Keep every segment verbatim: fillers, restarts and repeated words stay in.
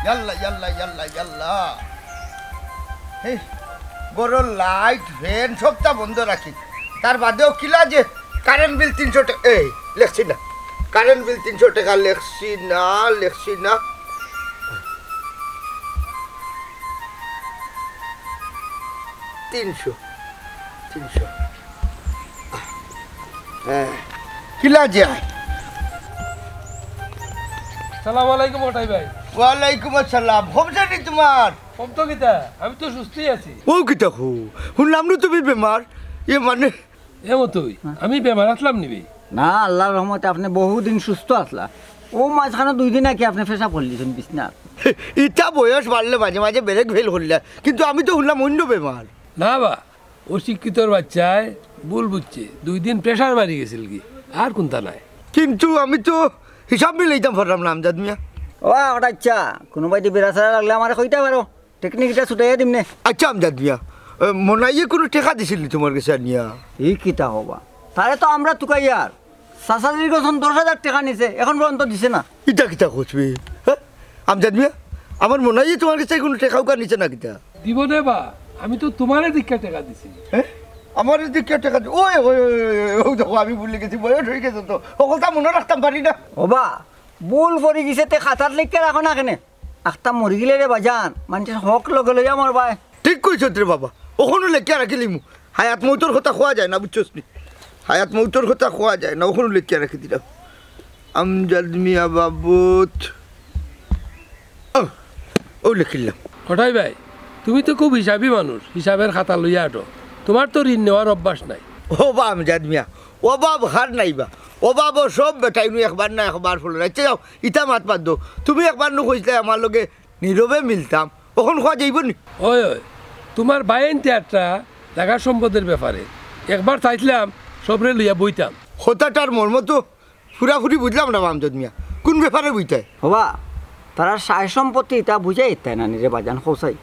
ইয়াল্লা, ইয়াল্লা, ইয়াল্লা, ইয়াল্লা। এই, ঘরর light, fan সবটা বন্ধ রাখি। তার বাদেও কিলা যে current bill তিনশো টাকা, এই, লেখছি না। Current bill তিনশো টাকা, লেখছি না, লেখছি না। তিনশো, তিনশো। হ্যাঁ, কিলা যায়? সালাম আলাইকুম, ওটাই ভাই। ওয়ালাইকুম আসসালাম। খবর জানি তোমার? কম তো কিতা, আমি তো সুস্থই আছি। ও কিতা হো? শুনলাম না তুমি বেমার। এ মানে? এ মতই, আমি বেমার আসলাম নিবি? না, আল্লাহর রহমতে আপনি বহুদিন সুস্থ আসলা। ও মাঝখানে দুই দিন আগে আপনি পেশাব করলিছেন বিছনাত। ইতা বয়স বাড়লে মাঝে মাঝে ব্রেক ফেল করলে, কিন্তু আমি তো শুনলাম অন্য বেমার। না বা, অশিক্ষিতর বাচ্চায় ভুল বুঝছে, দুই দিন প্রেশার বাড়ি গেছিল কি, আর কোনটা নাই। কিন্তু আমি তো হিসাব মিলাইতাম পারলাম না, আমজাদ মিয়া। ও, ওটা ইচ্ছা, কোনো বাইদি বেড়াছাড়া লাগলে আমারে কইতে পারো, টেকনিক এটা ছুটাইয়া দিম নে। আচ্ছা, আমজাদ মিয়া, এ, মনাইয়ে কোনো টেকা দিছিল নি তোমার গেছে আনিয়া? এই কিতা হবা, তারে তো আমরা তুকাইয়ার চাচাজির গেছন দশ হাজার টেকা নিছে, এখন পর্যন্ত দিছে না। ইটা কিতা কইছবি? হ্যাঁ? আমজাদ মিয়া, আমার মনাইয়ে তোমার গেছে কোনো টেকা উকা নিছে না কিতা? দিব নে বা, আমি তো তোমারে দেখিয়া টেকা দিছি। হ্যাঁ? আমারে দেখিয়া টেকা দি-, ওই, ওই, ওই, ওই, ওই, দেখো, আমি ভুলে গেছি, বয়স হয়ে গেছে তো। ও কথা মনে রাখতাম পারি না। ও বা, ভুল পড়ি গেছে, তে খাতাত লেখিয়া রাখো না কেনে? আখতা মরি গেলে রে বাজান, মানুষের হক লগে লইয়া মরবায়। ঠিক কইছত রে বাবা, অখনো লেখিয়া রাখিলিমু। হায়াত মৌতর কথা কওয়া যায় না, বুঝছস নি? হায়াত মৌতর কথা কওয়া যায় না, অখনো লেখিয়া রাখি দিলাম। আমজাদ মিয়া বাবদ। ও, ও লেখিলাম। কটাই ভাই, তুমি তো খুব হিসাবি মানুষ, হিসাবের খাতা লইয়া আটো। তোমার তো ঋণ নেওয়ার অভ্যাস নাই। ও বা আমজাদ মিয়া, অভাব হার নাই বা। অভাব ও সব বেটাইনু একবার না একবার ফলর। আচ্ছা যাও, ইতা মাত বাদ দেও। তুমি একবার নু কইছলায় আমার লগে নীরবে মিলতাম, অখন কওয়া যাইবো নি? ওই, ওই, তোমার বাইন তে একটা জাগা সম্পদের ব্যাপারে একবার চাইছলাম সবরে লইয়া বইতাম। কথাটার মর্ম তো পুরাপুরি বুঝলাম না বা আমজাদ মিয়া, কোন ব্যাপারে বইতায়? হবা, তারা সায় সম্পত্তি ইতা বুঝাই ইতায় না নি রে বাজান, খোসাই।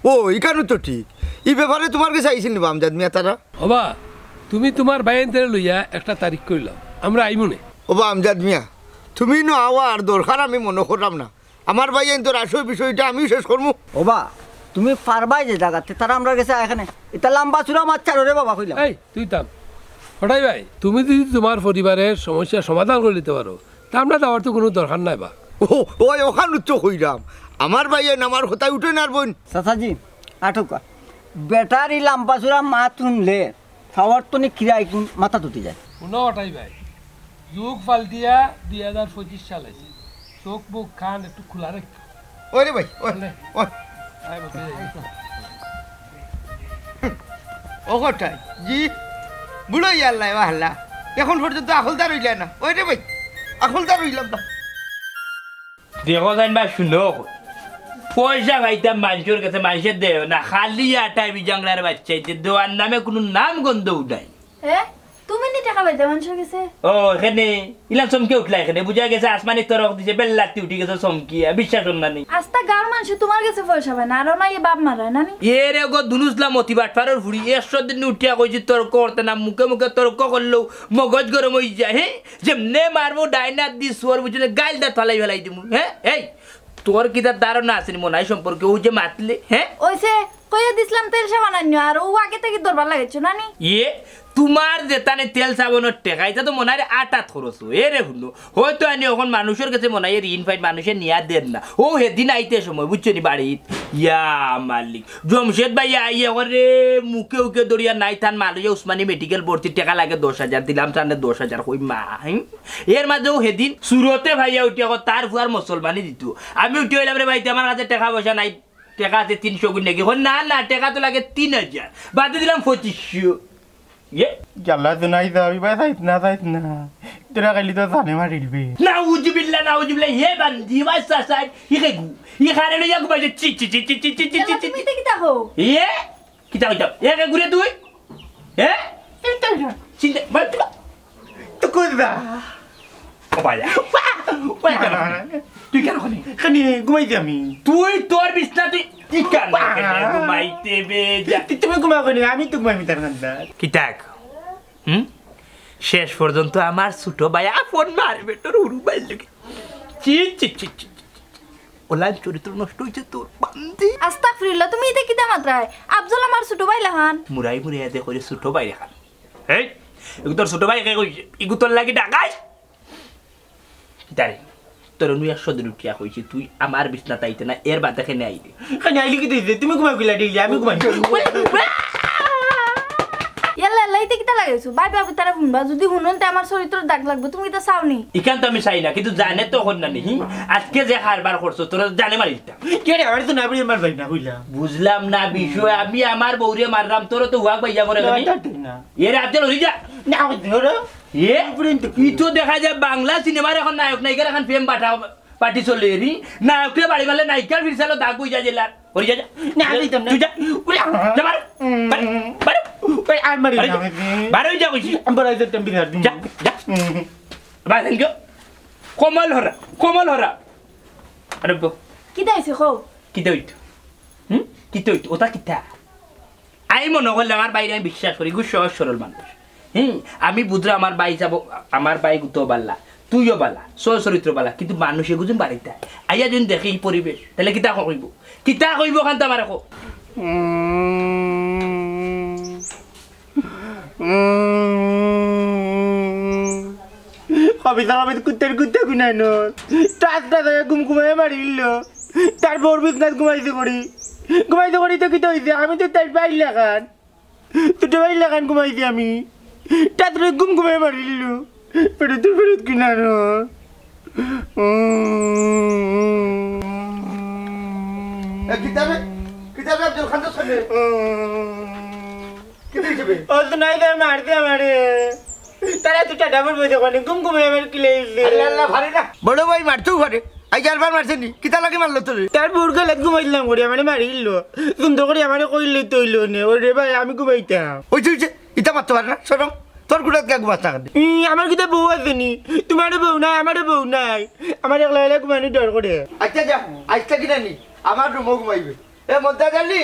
ও, ইখানও তো ঠিক। ই ব্যাপারে তোমার গেছে আইছিল নি বা আমজাদ মিয়া তারা? হবা, তুমি তোমার বাইন তেরে লইয়া একটা তারিখ করিলাও, আমরা আইমু নে। ও বা আমজাদ মিয়া, তুমি নু আওয়ার দরকার আমি মনো করলাম না। আমার বাইন তোর আসল বিষয়টা আমিও শেষ করমু। ও বা, তুমি পারবায় যে জাগাতে, তারা আমরার গেছে আয় কেনে। ইতা লাম্বা চূড়া মাত ছাড়ো রে বাবা, কইলাম। এই, তুই থাম। কটাই ভাই, তুমি যদি তোমার পরিবারের সমস্যা সমাধান করি নিতে পারো, তা আমরা যাওয়ার তো কোনো দরকার নাই বা। ও, ওই অখান তো কইলাম। আমার বাইন আমার কথায় উঠে না আর বইন। চাচাজি, আটুকা। বেটার ই লাম্বা চূড়া মাত শুনলে, খাওয়ার তো নি কিরা একদম মাথা তুটি যায়। হুনো কটাই ভাই, যুগ পাল্টিয়া দুই হাজার পঁচিশ সাল আইছে, চোখ মুখ কান একটু খোলা রাখো। ওই রে ভাই, ওই, বলে। ওই। আয় বলতে যাই। ও কটাই, জি, বুড়ো ইয়াল্লাই বাহাল্লা, এখন পর্যন্ত আখলদার হইলা না। ওই রে ভাই, আখলদার হইলাম না। দেখো যাইন বা শুনো, পয়সা পাইতাম মানষর গেছে, মানষে দেয় না, খালি আটায় বিজাংলার বাচ্চা, ইতে দেওয়ার নামে কোনো নাম গন্ধ উঠায়। এ, তুমি নি টেকা পাইতা মানষর গেছে? ও, এখানে ইলা চমকে উঠলা, এখানে বুঝা গেছে আসমানি তরক দিছে, বেল্লাতি উঠি গেছে চমকিয়া, বিশ্বাস অর না নি। আস্তা গাঁওর মানষে তোমার গেছে পয়সা পায় না, আর ওনা ইয়ে বাপ মারায় না নি? এ রে গো, দুনুজলা মতি বাটপারর ফুড়ি, একশো দিন উঠিয়া কইছি তর্ক করতে না, মুখে মুখে তর্ক করলেও মগজ গরম হই যায়, হ্যাঁ? যেমনে মারমু ডাইনার দি সুয়ার বুঝলে গাইল দাঁত ফালাই ফালাই দিমু, হ্যাঁ? এই, তোর কিতা ধারণা আছে নি মনাই সম্পর্কে? ও যে মাতলে, হ্যাঁ? ওইছে, কইয়া দিছলাম তেল সাবান আনিও, আর ও আগে থাকি দরবার লাগাইছো না নি? ইয়ে, তোমার যেতানে তেল সাবানর টেকা, ইতা তো মনাইর আটাত খরচ অয়। এ রে হুনো, হয়তো আনি অখন মানষর গেছে মনাইয়ে ঋণ পাইন, মানষে নিয়া দেন না। ও হেদিন আইতে সময়, বুঝছো নি, বাড়িত। ইয়া মালিক, জমশেদ ভাই আইয়ে করে মুখে উকে দরিয়া নাই, তান মা লইয়া উসমানী মেডিকেল ভর্তি, টেকা লাগে দশ হাজার, দিলাম তানে দশ হাজার, কই মা, হুম? এর মাঝেও হেদিন সুরতে ভাইয়া উঠিয়া কয়, তার ফুয়ার মুসলমানি দিত। আমি উঠি অইলাম, "রে ভাই, তে আমার কাছে টেকা পয়সা নাই, টেকা আছে তিনশো গুণ নাকি?" কয়, "না, না, টেকা তো লাগে তিন হাজার, বাদে দিলাম পঁচিশশো।" ইয়ে? ইয়াল্লা, তুই নাই যাবি ভাই, যাইস না, যাইস না। তোরা খালি তো জানে মারিলবে। নাউজুবিল্লাহ, নাউজুবিল্লাহ, হে বান্দি, ভাই, সা-, সা-, ই কে গু, ই কারে লইয়া ঘুমাইছে, চি, চি, চি। ইয়াল্লা, তুমি ইতা কিতা কও? ইয়ে? কিতা কইতাম? এ কে ঘুরে তুই? হ্যাঁ? চিন্তা করিস না। চিন্তা, ভাই, তুই তো কই যা? ও ভাই, তুই কেন খানি? তুই কেন খানি? খানি ঘুমাইছি আমি। তুই তোর বিছনা তুই কি কারণে ঘুমাইতে বে যা? তুই, তুমি ঘুমাও খানি, আমি তো ঘুমাইমি তার কান্দাত। কিতা? হুম? শেষ পর্যন্ত আমার ছোট ভাই আপন মার বেটার হুরু ভাইর লগে। চি, চি, চি, চি, চি। অলান চরিত্র নষ্ট অইছে তোর, বান্দি। আস্তাগফিরুল্লাহ, তুমি ইতা কিতা মাতরায়? আফজল আমার ছোট ভাই লাখান। মুরাই মুরাই দে কইরে ছোট ভাই লাখান। এই, ইগু তোর ছোট ভাই কে কইছে? ইগু তোর লাগি ডাকাইত। কিতারে? তোর নু একশো দিন উঠিয়া কইছি, তুই আমার বিছনাত আইতে না, এর বাদে কেনে আইলি? কেনে আইলি কিতা অইছে? তুমি ঘুমাই কইলা ডেইলি, আমি ঘুমাই। ইয়াল্লা, ইয়াল্লা, ইতা কিতা লাগাইছো? ভাই, ভাবি তারা হুনবা, যদি হুনইন তে আমার চরিত্রর দাগ লাগবো, তুমি ইতা চাও নি? ইখান তো আমি চাই না, কিন্তু জানে তো কইন না নি, হি? আজকে যে কারবার করছো, তোরা জানে মারি দিতাম। কে রে, আমার তো না বলি আমার ভাই না, বুঝলাম। বুঝলাম না বিষয়, আমি আমার বউরে মারলাম, তোরা তো হুয়াক ভাইয়া করে না, খালি। না, ঠিক না। এরে আফজল, হরি যা। না, ওই ধরো। এ? উপরে তো কি? ই তো দেখা যায় বাংলা সিনেমার এখন নায়ক নায়িকার এখন প্রেম বাটা পার্টি চলে রি। নায়করে বাড়ি মারলে নায়িকার ফিরসালো দাগ বই যায় জেলার। ওরে যা, যা। না, আমি দিতাম না। তুই যা। উরে, যা মার। উম। বারো, বারো। ওই, আর মারি বারো না, যা। আমি বারো যা কইছি। আমি বারো যা, আমি বিরাট দিন। যা, যা। উম। বাস, thank you। কমল হরা, কমল হরা। আরে বো। কিতা অইছে কও? কিতা অইতো? হুম? কিতা অইতো? ওটা কিতা? আমি মনে করলে আমার ভাইরে আমি বিশ্বাস করি, খুব সহজ সরল মানুষ। হুম, আমি বুঝলাম আমার ভাই যাব, আমার ভাই গুতো বালা, তুইও বালা, সহজ চরিত্র বালা, কিন্তু মানুষে গুজুম বাড়িতে আইয়া যদি দেখে এই পরিবেশ, তাহলে কিতা কইব? কিতা কইব খান তো আমার এখন? উম। উম। হবিতা হবিত কুত্তার কুত্তা গুনানো। টাস টাস হয়ে ঘুম ঘুমাইয়া মারিল। তার বউর বিছনাত ঘুমাইতে করি। ঘুমাইতে করি তো কিতা অইছে? আমি তো তার ভাই লাখান। ছোট ভাই লাখান ঘুমাইছি আমি। টাস করে ঘুম ঘুমাইয়া মারিল। ফেরত ফেরত গুনানো। উম। এ, কিতাবে? কিতাবে আব্দুল খান তো শুনে। উম। কিতা অইছে বে? ও তো নাই দে, মারছে আমারে। তারা তো টাটা পড়বো যখন, ঘুম ঘুমে আমার কিলে আইছে। আল্লাহ, আল্লাহ, পারে না। বড় ভাই মারতেও পারে। আইজ আরবার মারছে নি? কিতা লাগি মারলো তোরে? তার বউর গালাত ঘুমাইলাম করি, আমারে মারিল। সুন্দর করি আমারে কইলে তো অইলো নে। ওরে ভাই, আমি ঘুমাইতাম। অইছে, অইছে। ইতা মারতে পারে না, শরম। তোর গুড়াত গিয়া ঘুমাস না কেনে? ই, আমার কিতা বউ আছে নি? তোমারও বউ নাই, আমারও বউ নাই। আমার একলা একলা ঘুমানি ডর করে। আচ্ছা যা, আইজ থাকি না নি, আমার রুমো ঘুমাইবে। এ মন্তাজ আলী,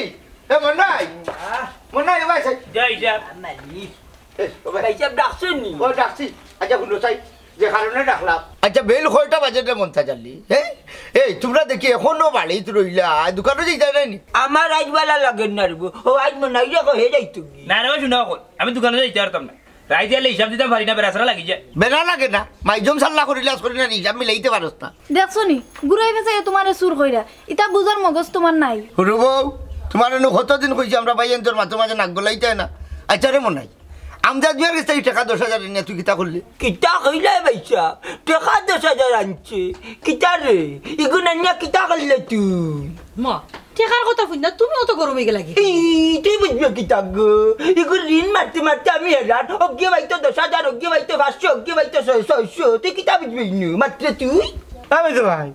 এ মন্নাই, মন্নাই, ও ভাই, সাই। যাই, যা। এ, ও ভাই। ভাই সাহেব ডাকছেন নি? ও, ডাকছি। আচ্ছা, হুনো সাই, যে কারণে ডাকলাম। আচ্ছা, বেইল কয়টা বাজে রে মন্তাজ আলী? হ্যাঁ? এই, তোমরা দেখি এখনো বাড়িত রইলা, দোকানো যাইতায় নায় নি? আমার আইজ বালা লাগে না রে বউ। ও আইজ মন্নাই রে কহে যাইতো কি? না রে, ও শুনো এখন, আমি দোকানো যাইতে পারতাম না। রাইত আইলে হিসাব দিতাম পারি না, বেড়া ছাড়া লাগি যায়। বেড়া লাগে না, মাইজম সাল্লা করিলে আজ করি না, হিসাব মিলাইতে পারস না। দেখছো নি, ঘুরাই পেঁচাইয়া তোমারে চুর কইরা, ইতা বুঝার মগজ তোমার নাই। হুরু বউ, তোমার এনে কতদিন কইছি আমরা ভাইয়াইন্তর মাঝে মাঝে নাক গলাইতায় না। আচ্ছা রে মনাই, আমজাদ মিয়ার গেছ থাকি টেকা দশ হাজার আনিয়া তুই কিতা করলি? কিতা কইলায় ভাইসাব? টেকা দশ হাজার আনছে? কিতা রে? ইগুন আনিয়া কিতা করলে তুই? মা, টেকার কথা হুনিয়া তুমি অত গরম অইগেলায় কিতা? ই, তুই বুঝবে কিতা গো? ইগুর ঋণ মারতে মারতে আমি হেরান। অগিয়ে পাইতো দশ হাজার, অগিয়ে পাইতো পাঁচশো, অগিয়ে পাইতো ছয়, ছয়শো। তুই কিতা বুঝবে ইনু? মারতে তুই? আমি তো ভাই,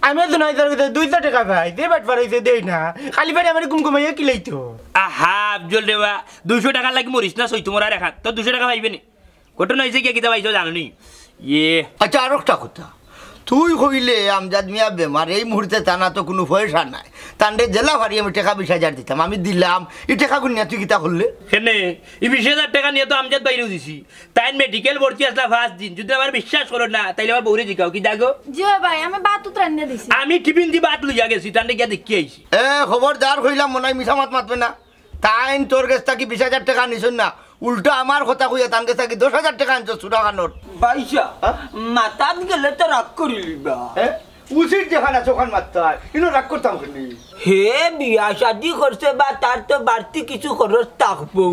আমি তো নয় তার ভিতরে দুইশো টেকা পাই। যে বাটপার অইছে দেই না। খালি পেটে আমারে ঘুম ঘুমাইয়া কিলাইতো। আহা, আফজল রে বা, দুইশো টেকার লাগি মরিস না, সইতো মরার এখান। তোর দুইশো টেকা পাইবে নি? ঘটনা অইছে কিতা, কিতা পাইছো জানো নি? ইয়ে। আচ্ছা, আর একটা কথা। তুই কইলে আমজাদ মিয়া বেমার, এই মুহূর্তে তান আতো কুনু পয়সা নাই। তানরে যেলা পারি আমি টেকা বিশ হাজার দিতাম, আমি দিলাম। ই টেকা গুন নিয়া তুই কিতা করলে? কেনে? ই বিশ হাজার টেকা নিয়া তো আমজাদ ভাইরেও দিছি। তাইন মেডিকেল ভর্তি আছলা পাঁচ দিন। যদি আমারে বিশ্বাস করো না, তাইলে আমার বউরে জিকাও, কিতা গো? জি অয় ভাই, আমি ভাত উতরাইয়া দিছি। আমি টিফিন দি ভাত লইয়া গেছি, তানরে গিয়া দেখি আইছি। এ, খবরদার কইলাম মনাই মিছা মাত মাতবে না। তাইন তোর গেছ থাকি বিশ হাজার টেকা নিছইন না, উল্টা আমার কথা কইয়া তান গেছ থাকি দশ হাজার টেকা আনছস চুরাখানোর। ভাইসাব, হ্যাঁ? মাতাত গেলে তো রাগ করিলিবা। হ্যাঁ? উচিত যেখান আছে ওখান মাততে হয়, ইনো রাগ করতাম কেনে? হে বিয়া শাদি করছে বা তার তো বাড়তি কিছু খরচ থাকবো।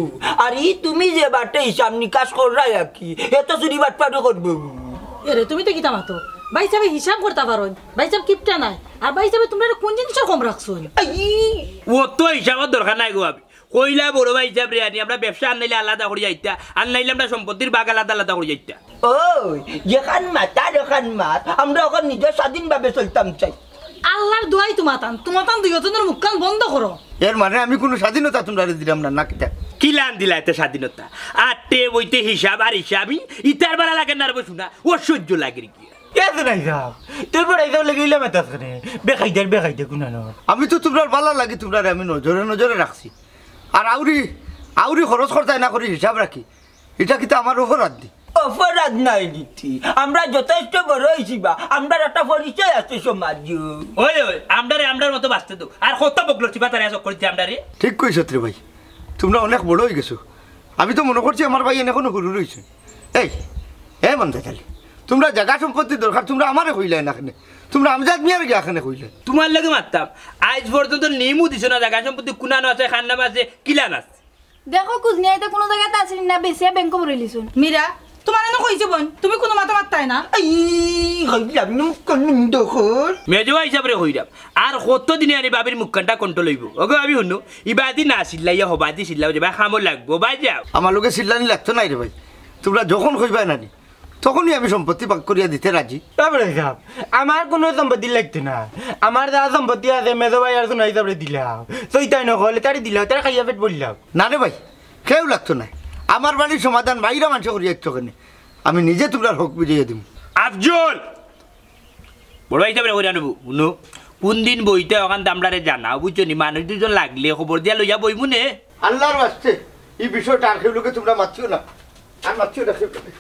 আর ই তুমি যে বাটে হিসাব নিকাশ কররায় আর কি, এ তো চুরি বাটপারি করবো। এরে, তুমি তো কিতা মাতো? ভাইসাবে হিসাব করতা পারইন। ভাইসাব কিপটা নায়। আর ভাইসাবে তুমরারে কুন জিনিসর কম রাখছইন? এই! অত হিসাবর দরকার নাই গো ভাবি। কইলা বড় ভাইসাবরে আনি, আমরা ব্যবসা আনাইলে আলাদা করি যাইতা, আর নাইলে আমরা সম্পত্তির ভাগ আলাদা আলাদা করি যাইতা। ওই, যেখান মাতার ওখান মাত, আমরা অখন নিজে স্বাধীনভাবে চলতাম চাই। আল্লার দোয়াই তুমাতান, তুমাতান দুইওজনর মুখখান বন্ধ করো। এর মানে আমি কুনু স্বাধীনতা তুমরারে দিলাম না, না কিতা? কিলান দিলাইতে স্বাধীনতা? আটে বইতে হিসাব আর হিসাবই, ইতার বালা লাগে না রে বসু না, অসহ্য লাগে রে কি। এ তো নাই যাও, তোর পরে এই যাও লেগে ইলা মাতাস কেনে? বেকায়দার বেকায়দা কুনানো। আমি তো তুমরার বালা লাগি তুমরারে আমি নজরে নজরে রাখছি। আর আউরি, আউরি খরচ করতায় না করি হিসাব রাখি। ইটা কিতা আমার অপরাধ নি? অপরাধ নাই নীতি, আমরা যথেষ্ট বড় অইছি বা, আমরার একটা পরিচয় আছে সমাজো। ওই, ওই, আমরারে আমরার মতো বাঁচতে দেও। আর কত বকলর চিপা তারা চক্কর দিতে আমরারে। ঠিক কইছত রে ভাই, তুমরা অনেক বড় অইগেছো। আমি তো মনো করছি আমার ভাইয়াইন অখনো হুরু রইছইন। এই, এ মন্দাজ আলী, তুমরার জাগা সম্পত্তি দরকার, তুমরা আমারে কইলায় না কেনে? তুমরা আমজাদ মিয়ারে গিয়া কেনে কইলায়? তুমার লগে মাততাম, আইজ পর্যন্ত নিমু দিছো না জাগা সম্পত্তি কুনানো আছে, কার নামে আছে, কিলান আছে। দেখো কুজ নিয়া, ইতা কুনু জাগাত আছিল না, বেচিয়া ব্যাংকো ভরিলিছইন। মীরা, তুমারে না কইছি বইন, তুমি কুনু মাতো মাততায় না। এই, কইলাম নু, কুনু দখল। মেজো ভাইসাবরে কইরাম, আর কত দিনে আনি ভাবির মুখখানটা control অইবো? ওগো ভাবি হুনো, ইবাদি না চিল্লাইয়া হবাদি চিল্লাও, যেবায় কামো লাগবো, বাই যাও। আমার লগে চিল্লানি লাগতো নায় রে ভাই, তুমরা যখন কইবায় নানি, তখনই আমি সম্পত্তি ভাগ করিয়া দিতে রাজি। তারপরে সাব, আমার কুনু সম্পত্তি লাগতো না। আমার যা সম্পত্তি আছে, মেজো ভাই আর সোনা হিসাবে দিলাও। সইতাই নকলে তারে দিলাও, তারে খাইয়া পেট ভরলাও। না রে ভাই, কেউ লাগতো নায়। আমার বাড়ির সমাধান বাইরা মানষে করিয়া দিতো কেনে? আমি নিজে তুমরার হক বুঝাইয়া দিমু। আফজল! বড় হিসাবে করিয়া নিবো। হুনো, কুন দিন বইতে অখান তো আমরারে জানাও, বুঝছো নি? মানুষ দুইজন লাগলে খবর দিয়া লইয়া বইমু নে। আল্লার ওয়াস্তে, ই বিষয়টা আর কেউ লগে তুমরা মাতিও না। আর মাতিও না কেউ লগে।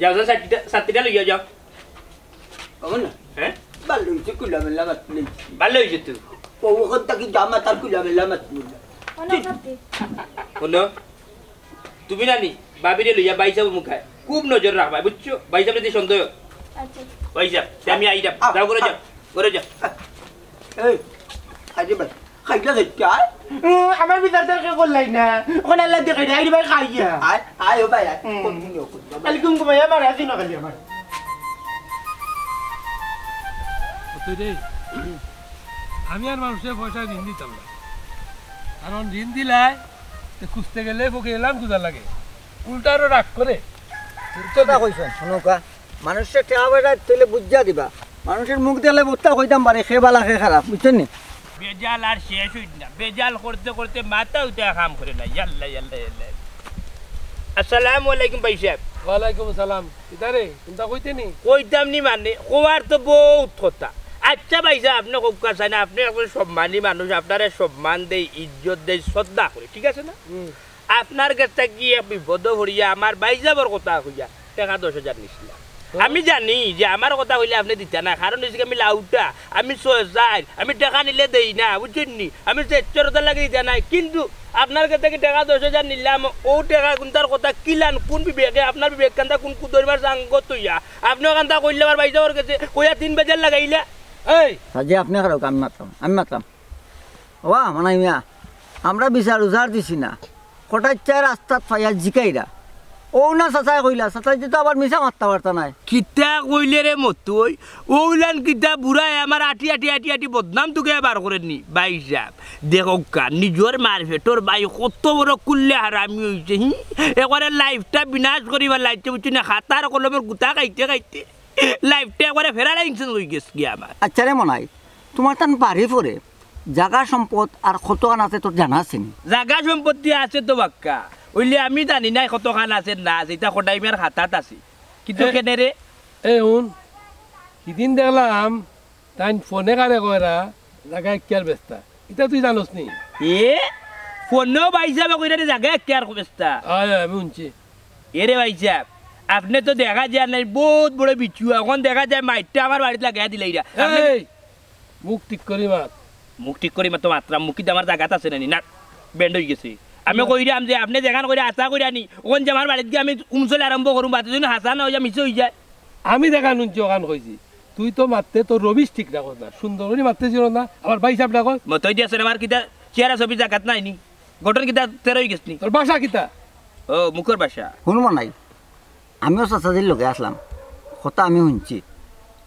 যাও, যাও, ছাতিটা, ছাতিটা লইয়া যাও। অমন না? হ্যাঁ? ভালা অইছে, খুলামেলা মাতলে। ভালা অইছে তো। ও, অখন থাকি যা মাতার খুলামেলা মাতলে। অনেক শান্তি। হুনো, তুমি নানি, ভাবিরে লইয়া ভাইসাবর মুখায় খুব নজর রাখবায়, বুঝছো? ভাইসাব যদি সন্দেহ। আচ্ছা। ভাইসাব, তে আমি আইরাম। আ, যাও, ঘরো আ। যাও, ঘরো যাও। এই, আরে ভাই, খাইলা দেখতে আয়। উম, আমার বিচার তো কেউ করলাই না। অখন আল্লায় দেখাই দেয়, আরে ভাই, খাইয়া। আয়, আয়, ও ভাই, আয়। হুম। Continue করো। খালি ঘুম ঘুমাইয়া মারা, দিন খালি আমার। ও তুই রে, আমি আর মানুষরে পয়সা ঋণ দিতাম না। কারণ ঋণ দিলায়, তে খুঁজতে গেলে ফকির এলান খুঁজা লাগে। উল্টা আরো রাগ করে। ঠিক কথা কইছইন, হুনউক্কা। মানুষরে টেকা পয়সা দিলে বুঝিয়া দিবা। মানুষর মুখ দেখলে বুঝতা কইতাম পারি, কে ভালা, কে খারাপ, বুঝছইন নি? বেজাল আর শেষ অইত না। বেজাল করতে করতে মাথা উঠে কাম করে না। ইয়াল্লা, ইয়াল্লা, ইয়াল্লা। আসসালামু আলাইকুম ভাইসাব। ওয়ালাইকুম আসসালাম। কিতা রে, কুন্তা কইতে নি? কইতাম নি মানে, কওয়ার তো বউত কথা। আইচ্ছা ভাইসাব, আপনে কউক্কা চাইন, আপনে একজন সম্মানী মানুষ, আপনারে সম্মান দেই, ইজ্জত দেই, শ্রদ্ধা করি, ঠিক আছে না? হুম। আপনার গেছ থাকি এক বিপদো পড়িয়া আমার ভাইসাবর কথা কইয়া টেকা দশ হাজার নিছিলা। হুম। আমি জানি যে আমার কথা কইলে আপনে দিতা না, কারণ অইছে কি আমি লাউটা, আমি ছয় চাইর, আমি টেকা নিলে দেই না, বুঝছইন নি? আমি যে চরতার লাগি দিতা নায়, কিন্তু আপনার গেছ থাকি টেকা দশ হাজার নিলাম, অউ টেকা কুন্তার কথা কিলান, কুন বিবেকে, আপনার বিবেক কান্দা কুন কুদরমার সাঙ্গত অইয়া, আপনে অখানতা কইলা আমার ভাইসাবর গেছে, কইয়া তিন বেজাল লাগাইলা। এই! সাজি আপনে খারাপ, আমি মাতরাম, আমি মাতরাম। ওবা, মানাই মিয়া, আমরা বিচার উজার দিছি না। কটাইচ্ছা রাস্তাত পাইয়া জিকাইরা। অউ না চাচায় কইলা, চাচায় তো আবার মিছা মাততা পারতা নায়। কিতা কইলে রে মতই? অউলান কিতা বুড়ায় আমার আটি আটি আটি আটি বদনাম তুকাইয়া বার করের নি? ভাইসাব, দেখউক্কা, নিজর মার পেটর ভাই কত বড় কুল্লে হারামি অইছে, হি? একবারে life টা বিনাশ করি ফালাইছে, বুঝছইন নি? খাতার কলমর গুতা খাইতে খাইতে life টা একবারে paralysis অইগেছে গি আমার। আইচ্ছা রে মানাই, তুমার তান বাড়ি পরে জাগা সম্পদ আর কতখান আছে তোর জানা আছে নি? জাগা সম্পত্তি আছে তো বাক্কা, অইলে আমি জানি না কতখান আছে না আছে, ইতা কটাই মিয়ার খাতাত আছে। কিন্তু এ, কেনে রে? এ হুন, হিদিন দেখলাম তাইন ফোনে কারে কইরা জাগা এক কিয়ার বেচতা, ইতা তুই জানোস নি? এ, ফোনেও ভাইসাবে কইরা রে জাগা এক কিয়ার বেচতা? অয়, অয়, আমি হুনছি। এরে ভাইসাব, আপনে তো দেখা যায় নাই, বউত বড় বিচুয়া। অখন দেখা যায় মাইরটা আমার বাড়িত লাগাইয়া দিলাইরা। আপনে এই, মুখ ঠিক করি মাত। মুখ ঠিক করি মাত তো মাতরাম, মুখ কিতা আমার জাগাত আছে না নি? না, bend অইগেছে। আমি না। কইরাম যে আপনে যেখান কইরা আশা কইরা নি, অখন যে আমার বাড়িত গিয়া আমি উমসলে আরম্ভ করুম, বাদে যেন হাছা না অইয়া মিছা অইযায়। আমি যেখান হুনছি অখান কইছি। তুই তো মাততে তোর রবিশ ঠিক রাখস না, সুন্দর করি মাততে জানস না, আবার ভাইসাব ডাকস। মতই দিয়াছে আমার কিতা চেহারা ছবি জাগাত নাই নি? গঠন কিতা তেরা অইগেছে নি? তোর ভাষা কিতা? ও, মুখর ভাষা। হুন মানাই, আমিও চাচাজির লগে আছলাম, কথা আমি হুনছি।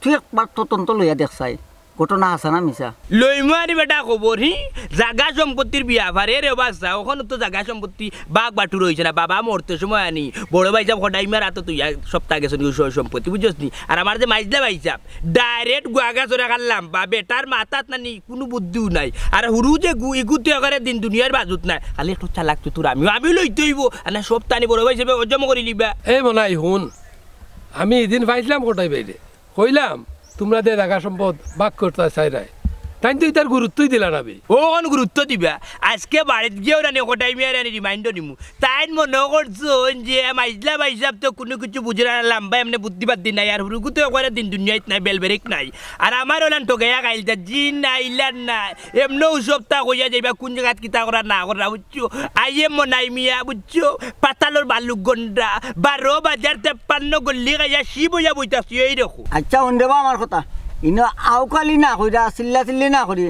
তুই একবার তদন্ত লইয়া দেখ চাই, ঘটনা হাছা না মিছা। লইমু আনি বেটা খবর, হি? জাগা সম্পত্তির বিয়াপারে রে বাচ্চা, অখন তো জাগা সম্পত্তি বাগ বাটুর অইছে না। বাবা মরতে সময় আনি, বড় ভাইসাব কটাই মিয়ার আতো তুই এক সপ্তাহ গেছইন গি সয় সম্পত্তি, বুঝছস নি? আর আমার যে মাইজলা ভাইসাব, direct গুয়া গাছর এখান লাম্বা, বেটার মাথাত না নি কুনু বুদ্ধিও নাই। আর হুরু যে গু-, ইগু তো একবারে দিন দুনিয়ার বাজুত নাই। খালি একটু চালাক চতুর আমিও, আমিও লইতে অইবো। আর না সব তানি বড় ভাইসাবে হজম করি লিবা। এই মানাই হুন, আমি হিদিন পাইছলাম কটাই ভাইরে। কইলাম, তুমরা যে জাগা সম্পদ ভাগ করতা চাইরায়। তাইন তো ইতার গুরুত্বই দিলা না বে। ও অখন গুরুত্ব দিবা? আইজকে বাড়িত গিয়াউ রানি কটাই মিয়া রানি রিমাইন্ডও দিমু। তাইন মনো করছইন যে মাইজলা ভাইসাব তো কুনু কিছু বুঝরা না, লাম্বা এমনে বুদ্ধি বাদ্ধি নাই, আর হুরুগু তো একবারে দিন দুনিয়াত নাই, বেলবেরিক নাই। আর আমার অলান ঠগাইয়া খাইলতা, জি না, ইলান না। এমনেউ সবতা কইয়া যাইবা কুন জাগাত কিতা করা না করা, বুঝছো? আইয়ে মনাই মিয়া, বুঝছো? পাতালর বালুক গন্ডা, বারো বাজার তেপ্পান্ন গল্লি খাইয়া শিব অইয়া বইতাছি, এই দেখো। আচ্ছা, হুন রে বা আমার কথা। ইনো আউকালি না কইরা, চিল্লা চিল্লি না করি,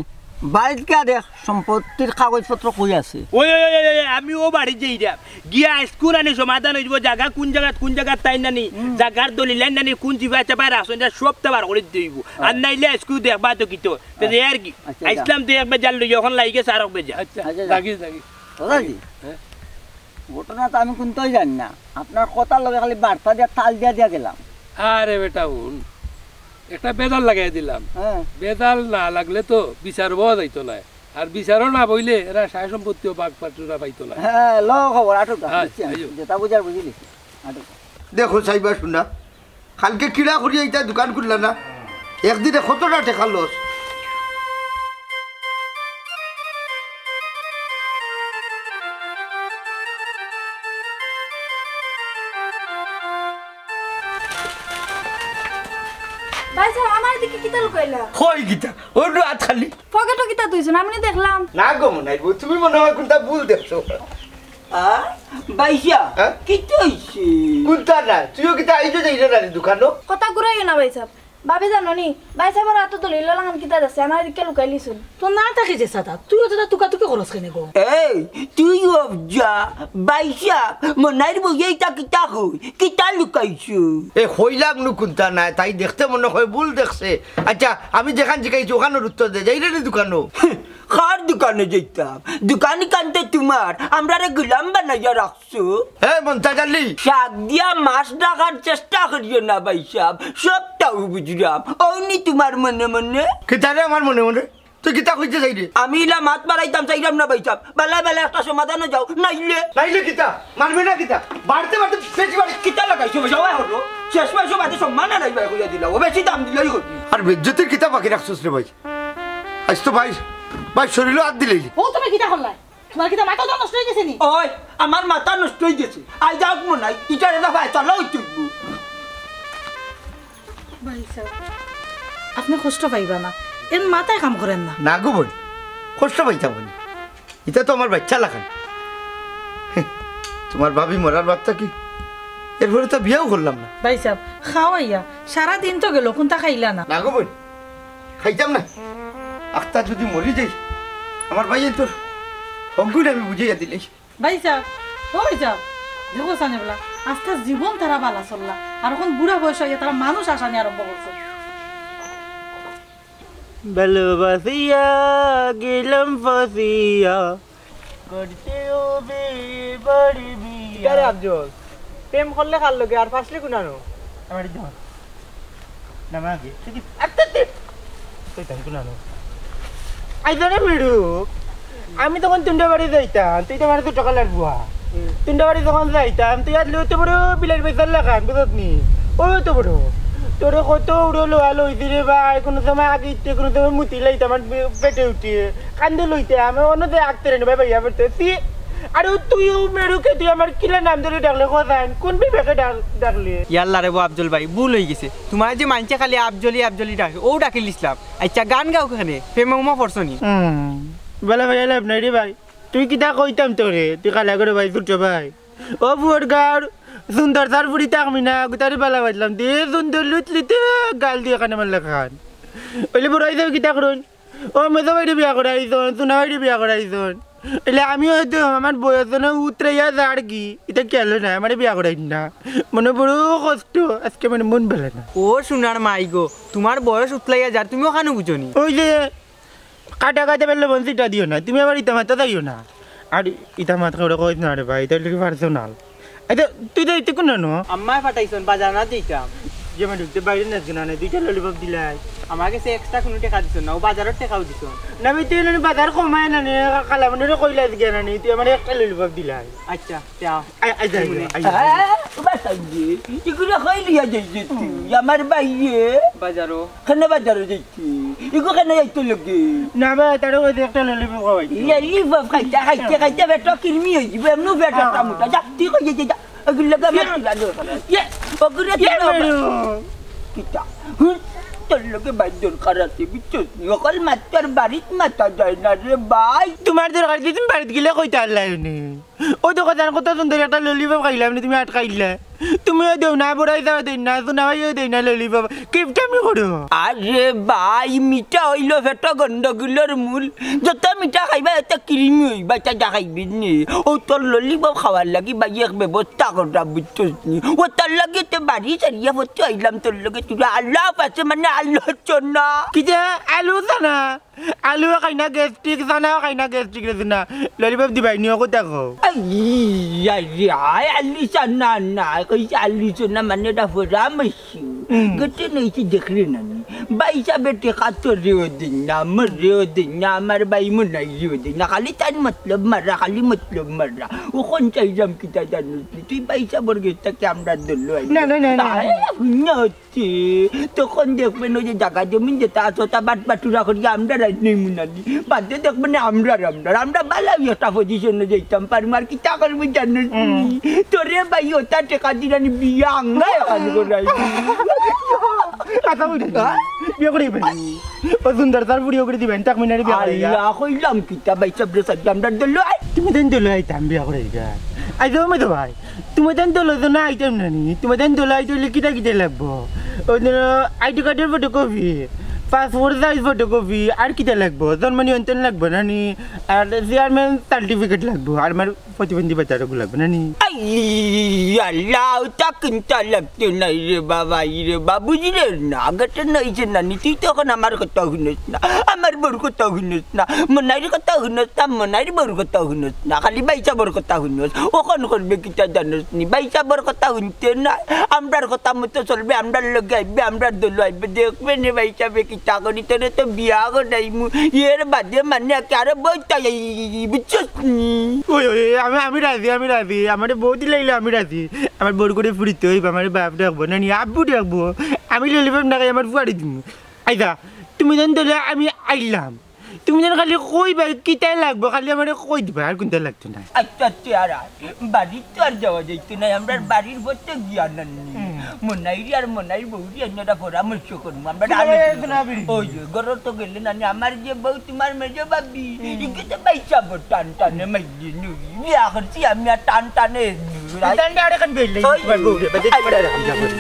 বাড়িত গিয়া দেখ, সম্পত্তির কাগজপত্র কই আছে? ওই, ওই, ওই, ওই, ওই, আমি ও বাড়িত যাইরাম। গিয়া আইজকু রানি সমাধান অইযিবো, জাগা কুন জাগাত, কুন জাগাত তাইন নানি, জাগার দলিল আইন নানি, কুন জিবা চাবা রাখছইন, ইতা সবতা বার করি দিতে অইবো। আর নাইলে আইজকু দেখবা তো কিতা। তে যে আর কি, আচ্ছা, যা। আইছলাম তো এক বেজার লইয়া, অখন লাগি গেছে আরক বেজার। আচ্ছা, আচ্ছা, যা। যাগি, যাগি। দাদাজি, হ্যাঁ? ঘটনা তো আমি কুন্তাউ জানি না, আপনার কথার লগে খালি বার্তা দিয়া তাল দিয়া দিয়া গেলাম। আরে বেটা হুন, একটা বেজাল লাগাই দিলাম। হ্যাঁ। বেজাল না লাগলে তো বিচার বওয়া যাইতো নায়, আর বিচারও না বইলে এরা সায় সম্পত্তিও বাগ পাটুরা পাইতো নায়। হ্যাঁ, ল খবর, আটুকা, হ্যাঁ, বুঝছি আমি। আইও। যেটা বুঝার বুঝিলি, আটুকা। দেখো সাইবা শুনা, কালকে কিড়া করিয়া ইতা দোকান খুললা না, একদিনে কতটা টেকা লস। ভাইসাব, আমার দিকে কিতা লুকাইলা? কই কিতা? অনো আত খালি। পকেটো কিতা থইছো না? আমি নি দেখলাম। না গো মনাইর বউ, তুমি মনে হয় কুন্তা ভুল দেখছো। আ? ভাইসাব, হ্যাঁ? কিতা অইছে? কুন্তা না, তুইও কিতা আইজও যাইরে না রে দোকানো? কথা ঘুরাইও না ভাইসাব। ভাবি জানো নি, ভাইসাবর আতো দলিল লাখান কিতা আছে, আমার দিকে লুকাইলিছইন। তো না থাকি যে সাদা, তুইও তো তুকাতুকি করস কেনে গো? এই, তুইও যা, ভাইসাব, মনাইর বউয়ে ইতা কিতা কই? কিতা লুকাইছো? এ, কইলাম নু কুন্তা নায়, তাই দেখতে মনে হয় ভুল দেখছে। আচ্ছা, আমি যেখান জিকাইছি, ওখানোর উত্তর দে। যাইরে নি দোকানো? কার দোকানো যাইতাম? দোকানি কান্তে তোমার, আমরারে গোলাম বানাইয়া রাখছো। হে মন্তাজ আলী। শাক দিয়া মাছ ঢাকার চেষ্টা করিও না ভাইসাব, সবটাউ বুঝরাম। অউ নি তোমার মনে মনে। কিতারে আমার মনে মনে? তুই কিতা কইতে চাইরে? আমি ইলা মাত বাড়াইতাম চাইরাম না ভাইসাব। বালা বালা একটা সমাধানো যাও, নাইলে। নাইলে কিতা? মারবে না কিতা? বাড়তে বাড়তে বেশি বাড়ি। কিতা লাগাইছো ভাইসাব? ওই হলো। শেষ মাসে বাদে সম্মান আর আইবা কইয়া দিলা। ও বেশি দাম দিলাই কই। আর বেইজ্জতির কিতা বাকি রাখছস রে ভাই? আইজ তো ভাই, ভাই শরীরও হাত দিলেই। ও তুমি কিতা করলাই? তোমার কিতা মাথা তো নষ্ট অই গেছে নি? ওই, আমার মাথা নষ্ট অই গেছে। আইজ যাউক মনাই, ইটারে না ভাই, চলো ওই তুই। ভাইসাব, আপনে কষ্ট পাইবা না, এন মাথায় কাম করের না। না গো বইন, কষ্ট পাইতাম বইন, ইতা তো আমার বাইচ্চা লাখান। তোমার ভাবি মরার বাদ থাকি, এরপরে তো বিয়াও করলাম না। ভাইসাব, খাওয়াইয়া সারা দিন তো গেল, কুন্তা খাইলা না। না গো বইন, খাইতাম না। আখতা যুদি মরি যাই, আমার ভাইয়ে তোর হকগুইন আমি বুঝাইয়া দিলাই। ভাইসাব, ও ভাইসাব, দেখো সানে বলা, আস্তা জীবন তারা বালা চললা, আর অখন বুড়া বয়স অইয়া তারা মানুষ আসানি আরম্ভ করছে। ভালোবাসিয়া গেলাম ফাঁসিয়া, করতে হবে বাড়ি বিয়া। কিতারে আফজল, প্রেম করলে কার লগে আর ফাঁসলে কুনানো? আমার এই ধর। না, মা আগে। তুই কি আত্তে আত্তে। তুই তাই কুনানো? আইজরে মিড়ু। আমি তখন তুন্ডা বাড়ি যাইতাম, তুই তো আমার ছোট কালার বুয়া। তুন্ডা বাড়ি যখন যাইতাম, তুই আর লইতে বড় বিলাস বেচার লাখান, বুঝত নি? ও তো বড়। তোরে কত উড়ো লোয়া লইছি রে ভাই, কোনো সময় আগে ইতে, কোনো সময় মুতি লাইতাম, আমার পে-, পেটে উঠে। কান্দে লইতে, আমি অন্য যে আঁকতে রে ভাই, ভাইয়া পড়তে। তি-, আরে তুইও মেরুকে তুই আমার কিলা নাম ধরে ডাকলে, কোথায়? কোন বিবেকে ডাক-, ডাকলে? ইয়াল্লা রে বো আফজল ভাই, ভুল অই গেছে। তোমার যে মাইনষে খালি আফজলি, আফজলি ডাকে, ও ডাকিলিছলাম। আচ্ছা, গান গাও কেনে? প্রেমে উমা পড়ছো নি? হুম। বেলা ভাই, লাভ নাই রে ভাই। তুই কিতা কইতাম তোরে? তুই কালা করে ভাই, ছোট ভাই। ও বুয়ার গার, সুন্দর তার বুড়ি থাকবি না, গুতারি বালা বাজলাম। দে সুন্দর লুতলুতে গাল দিয়ে কানে মারলে খান। ওইলে বুড়াই যাবে কিতা করুন? ও মেজো ভাইরে বিয়া করাইছন, সোনা ভাইরে বিয়া করাইছন। এলে আমি হয়তো আমার বয়স না উতরাইয়া যার কি, ইটা খেয়াল নাই, আমারে বিয়া করাই না। মনে বড় কষ্ট, আজকে মানে মন ভালা না। ও সোনার মাই গো, তোমার বয়স উতলাইয়া যার, তুমিও কানো বুঝো নি? ওই যে কাটা কাটা বেললে বলছি ইটা দিও না, তুমি আবার ইতা মাথা যাইও না। আর ইতা মাথা করে কইস না রে ভাই, ইটা লিখে পারছো না। আচ্ছা, তুই তো ইতে কুনানো? আম্মায় পাঠাইছন, বাজার না দিতাম। যে মানে ঢুকতে বাইরে না কেন আনে, দুইটা ললিপপ দিলাই। আমার গেছে এক্সট্রা কুনু টেকা দিছো না, অউ বাজারর টেকাও দিছো না। না, আমি তুই এনে বাজার কমায় না নে, কালামুনিরে কইলা দিকে না নে, তুই আমারে একটা ললিপপ দিলাই। আচ্ছা, তে আও। আই, আই, যাই, আই, যাই। হ্যাঁ, ও বাসাইয়ে, ইগুরে কই লিয়া যাইছে তুই? আমার ভাইয়ে। বাজারো। কেনে বাজারো যাইছে? ইগু কেনে যাইতো লগে? না বা, তারে কইছে একটা ললিপপ খাওয়াইতে। ললিপপ খাইতে, খাইতে, খাইতে পেটো কিরমি অই যিবো, এমনেউ পেটো মোটা। যা, তুই কই যাইতে যা। ওগুর লগে আমার ইয়ে। তুলা দরকার নাই। ইয়ে। ওগুরে ইয়ে তুলা মেরু। কিতা? হুম, তোর লগে ভাই দরকার আছে, বুঝছস নি? অকল মাত্র বাড়িত মাতা যায় না রে ভাই। তোমার দরকার কি? তুমি বাড়িত গেলে কইতা আল্লাহ নি। ও তো কথা, কত সুন্দর একটা ললিপপ খাইলাম নি, তুমি আটকাইলা। তুমিও দেও না, বড়াই যাওয়া দেই না, সোনা ভাইও দেই না ললিপপ। কিপটামি করো। আরে ভাই, মিঠা অইলো পেটো গন্ডগোলর মূল। যত মিঠা খাইবা, এত কিরমি অইবা, তা যা খাইবি নি। ও তোর ললিপপ খাওয়ার লাগি ভাই এক ব্যবস্থা কররা, বুঝছস নি? ও তার লাগি তো বাড়ি সারিয়া পড়তে আইলাম তোর লগে, তোরা আলাপ আছে মানে আলোচনা। কিতা আলোচনা? আলুও খাই না গ্যাস্ট্রিক, চানাও খাই না গ্যাস্ট্রিক রে সোনা। ললিপপ দিবাই নিও, কথা কও। আই, আই, আই, আলিশা না, না, কইছে আলিশা না, মানে এটা ফোরাম। হুম। গেটে নেইছি দেখলি না নি? ভাইসাবে টেকা তোরেও দেইন না, আমারেও দেইন না, আমার ভাই মনাইরেও দেইন না। খালি তার মতলব মারা, খালি মতলব মারা। অখন চাইলাম কিতা জানোস নি? তুই ভাইসাবর গেছ থাকি আমরার দলো আইলে। না, না, না, না। আরে, হুন না হচ্ছে। তখন দেখবেন ওই যে জাগা জমিন যেটা আছে, ওটা বাট বাটুরা করি আমরার আইজ নেই মুনানি। বাদে দেখবেন আমরার, আমরার, আমরা বালা অউ একটা পজিশনো যাইতাম পারমু। আর কিতা করবি জানোস নি? হুম। তোরে ভাই ওটা টেকা দিলানি বিয়া আঙ্গা এখান করাই। কথা বলি। হ্যাঁ? বিয়া করি ভাই। ও সুন্দর তার বুড়ি ওগুলি দিবেন, তাক মিনারে বিয়া করি। আল্লাহ, কইলাম কিতা ভাইসাবরে সাথে আমরার দলো আই। তুমি দেন দলো আইতাম বিয়া করি গা। আই যাও মে তো ভাই। তুমি দেন দলো তো না আইতাম না নি। তুমি দেন দলো আইতে অইলে কিতা কিতা লাগবো? ওই দিন আইডি কার্ডর ফটোকপি, পাসপোর্ট সাইজ ফটোকপি, আর কিতা লাগবো? জন্ম নিবন্ধন লাগবো না নি? আর চেয়ারম্যান সার্টিফিকেট লাগবো। আর আমার প্রতিবন্ধী ভাতার ওগুলো লাগবে না নি? আই, আল্লাহ, তা কিনতা লাগতো নাই রে বাবা, ই রে বাবা, বুঝলে না? গেটে নইছে না নি, তুই তো অখন আমার কথা হুনস না, আমার বউর কথা হুনস না, মনাইর কথা হুনস না, মনাইর বউর কথা হুনস না, খালি ভাইসাবর কথা হুনস। অখন করবে কিতা জানোস নি? ভাইসাবর কথা হুনতে না, আমরার কথা মতো চলবে, আমরার লগে আইবে, আমরার দলো আইবে, দেখবে নে ভাইসাবে কিতা করি, তোরে তো বিয়া করাইমু, এর বাদে মানে কি আরো বউত তাই, বুঝছস নি? ওই, ওই, ওই, আমি, আমি রাজি, আমি রাজি। আমারে বউ দিলাইলে আমি রাজি। আমার বউর করে ফুরিতে অইব, আমারে বাপ ডাকবো না নি, আব্বু ডাকবো। আমি ললিপপ না খাই, আমার ফুয়ারি দিমু। আইদা, তুমি জান দিলে আমি আইলাম। তুমি জান খালি কইবা কিতা লাগবো, খালি আমারে কই দিবা, আর কুনতা লাগতো না। আচ্ছা, আচ্ছা, আর, আর, বাড়িত তো আর যাওয়া যাইতো না, আমরার বাড়ির বউতে গিয়া নানি। হুম। মনাইরি আর মনাইর বউরি আইন্না পরামর্শ করমু। আমরা কিতা আলোচনা করমু। ওই যে, ঘরো তো গেলে নানি, আমার যে বউ, তোমার মেজো ভাবি, হুম। ইকে তো ভাইসাবর টান টানে মাইলে নুরি। বিয়া করছি আমি আর টান টানে নুরি। টান টানে আর এখন বেললে, ওই তোমার বউরে, বাজে তোমার আর হামলা করে।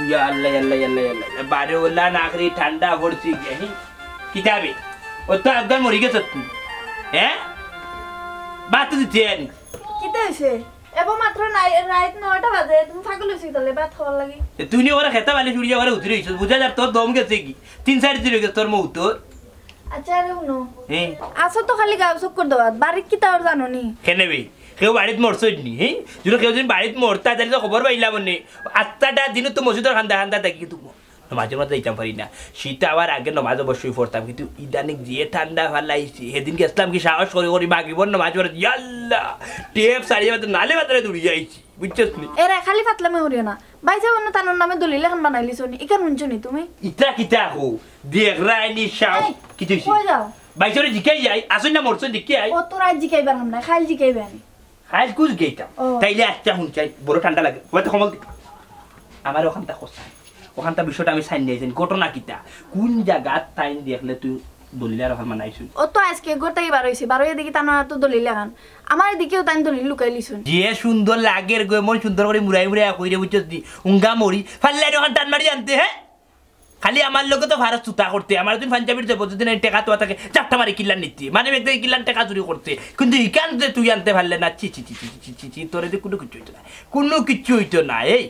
ইয়া আল্লাহ, ইয়া আল্লাহ, ইয়া আল্লাহ, ইয়া আল্লাহ। বারে ওলা নাকরি ঠান্ডা পড়ছে গি, হি? কিতা বে? ও তো একদম মরি গেছে তুই। হ্যাঁ? বাত তো দিতে আনি। কিতা হইছে? এবো মাত্র নাই, রাইত নয়টা বাজে, তুমি পাগল হইছো তাহলে ভাত খাওয়ার লাগি? এ, তুই নি ওরা খেতা বালি ছুড়িয়া ওরা উতরে হইছস, বুঝা যার তোর দম গেছে গি। তিন চার দিন হয়ে গেছে তোর মৌতর। আচ্ছা, আরে হুনো। হ্যাঁ। আসো তো খালি গাঁও চক্কর দেওয়াত, বাড়িত কিতা আর জানো নি? কেনে বে? কেউ বাড়িত মরছইন নি, হ্যাঁ? যদি কেউ যদি বাড়িত মরতা, তাহলে তো খবর পাইলাম নে। আস্তাটা দিনও তো মসজিদর কান্দা কান্দা থাকি কিন্তু নমাজর মাঝে যাইতাম পারি না। শীত আওয়ার আগে নমাজ অবশ্যই পড়তাম, কিন্তু ইদানিং যে ঠান্ডা ফালাইছে, সেদিন গেছলাম কি সাহস করি করি মাগরিবর নমাজ পড়ে, ইয়াল্লা, টেপ সারিয়া মাত্র নালে মাত্র দৌড়ি যাইছি, বুঝছস নি? এরে, খালি ফাতলামি করিও না। ভাইসাব অনো তানর নামে দলিল এখন বানাইলিছো নি, ইখান হুনছো নি তুমি? ইতা কিতা কও? দেখরায় নি সাও, এই, কি থইছে? কই যাও? ভাইসাবরে জিকাই যাই, আসইন না মরছইন জিকাই আই। ও তোর আজ জিকাইবার হাম নাই, খাইল জিকাইবে আমি। খাইল কুছ গেইতাম। ও। তাইলে আচ্ছা হুন চাই, বড় ঠান্ডা লাগে। ওই তো কমল দে। আমার ওখানটা কোথায়? ওখানটা বিষয়টা আমি সাইন নিয়েছেন। ঘটনা কিতা? কোন জায়গা তাইন দেখলে তুই দলিল আর ওখান বানাইছুন? ও তো আজকে ঘর থাকি বার হইছে, বার হইয়া দেখি তানর তো দলিল এখন। আমার এদিকেও তাইন দলিল লুকাইলিছুন। যে সুন্দর লাগের গো, এমন সুন্দর করি মুড়াই মুড়াই কইরে বুঝছস দি। উঙ্গা মরি। ফাল্লাই ওখান টান মারি আনতে, হ্যাঁ? খালি আমার লগে তো ফারস তুতা করতে, আমার দিন পাঞ্জাবির জবরদস্তি নাই, টেকা তো থাকে, চারটা মারি কিলান নিতে, মানে, একদিন কিলান টেকা চুরি করতে, কিন্তু ইখান যে তুই আনতে পারলে না, ছি, ছি, ছি, তোরে যে কোনো কিছু হইতো না, কোনো কিছু হইতো না। এই,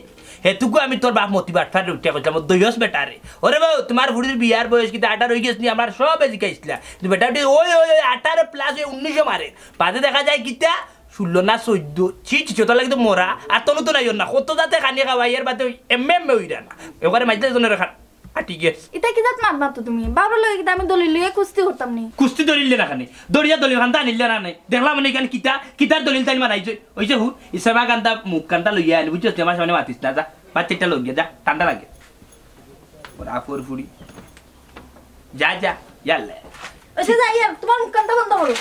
হেতুকু আমি তোর বাপ মতি বাটফার উঠে কইতাম, ও দইয়স বেটারে, ওরে বাবু, তোমার ফুড়ির বিয়ার বয়স কিন্তু আঠারো হয়ে গেছে নি, আমার সব এদিকে ইসলা, কিন্তু বেটা উঠে ওই, ওই, ওই, আঠারো প্লাস ওই উনিশও মারে, বাদে দেখা যায় কিতা, ষোলো না চোদ্দ, ছি, ছি, ছি, ওটার লাগি তো মরা। আর তনু তো নাই ওর না, কত জাতে খানি খাওয়াই, এর বাদে ওই এমএ এমএ ওইরা না। এবারে মাইজলা জনের খান, আটি গেছ। ইতা কি জাত মাত মাতো তুমি? বাবার লগে কিতা আমি দলিল লইয়া কুস্তি করতাম নি? কুস্তি দলিল না খানি, দরিয়া দলিল খান আনিলে না নাই। দেখলাম মানে এখানে কিতা, কিতার দলিল তাই মানাইছে। ওই যে হু, ইসাবা কান্দা, মুখ কান্দা লইয়া আনি, বুঝছস? আমার সামনে মাতিস না, যা, বাচ্চাটা লইয়া যা, ঠান্ডা লাগে। ওরা ফুর ফুড়ি। যা, যা, ইয়াল্লা। আচ্ছা, যাই আর, তোমার মুখ কানটা বন্ধ করো।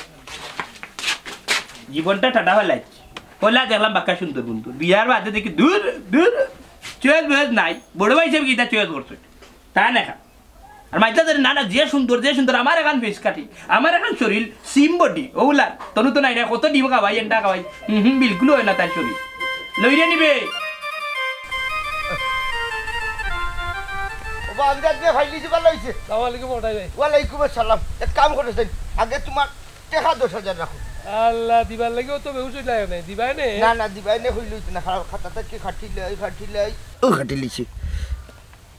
জীবনটা ঠাডা ফালাইছি। কইলা দেখলাম বাক্কা সুন্দর বন্ধু। বিয়ার বাদে দেখি দূর, দূর, চয়েস বয়েস নাই। বড় ভাই হিসেবে কিতা চয়েস করছে? তা দেখা। আর মাইতা ধরে, না, না, যে সুন্দর, যে সুন্দর, আমার এখন ফেস কাটি, আমার এখন শরীর, সিম বডি, ওগুলা, তনু তো নাই না, কত ডিম খাওয়াই, এন্ডা খাওয়াই। হুম, হুম, বিলকুল হয় না তার শরীর। লইরে নিবে। ও বা, আমি আজকে ফাইলি দিবার লইছে। সালাম আলাইকুম, ওটাই ভাই। ওয়ালাইকুম আসসালাম। এক কাম করে দেন, আগে তোমার টেকা দশ হাজার রাখো। আল্লাহ, দিবার লাগেও তো বেহুশ হইলাই নাই, দিবাই নে। না, না, দিবাই নে হইল হইতো না, খারাপ খাতা থাকি খাটিলাই, খাটিলাই। ও খাটিলিছি।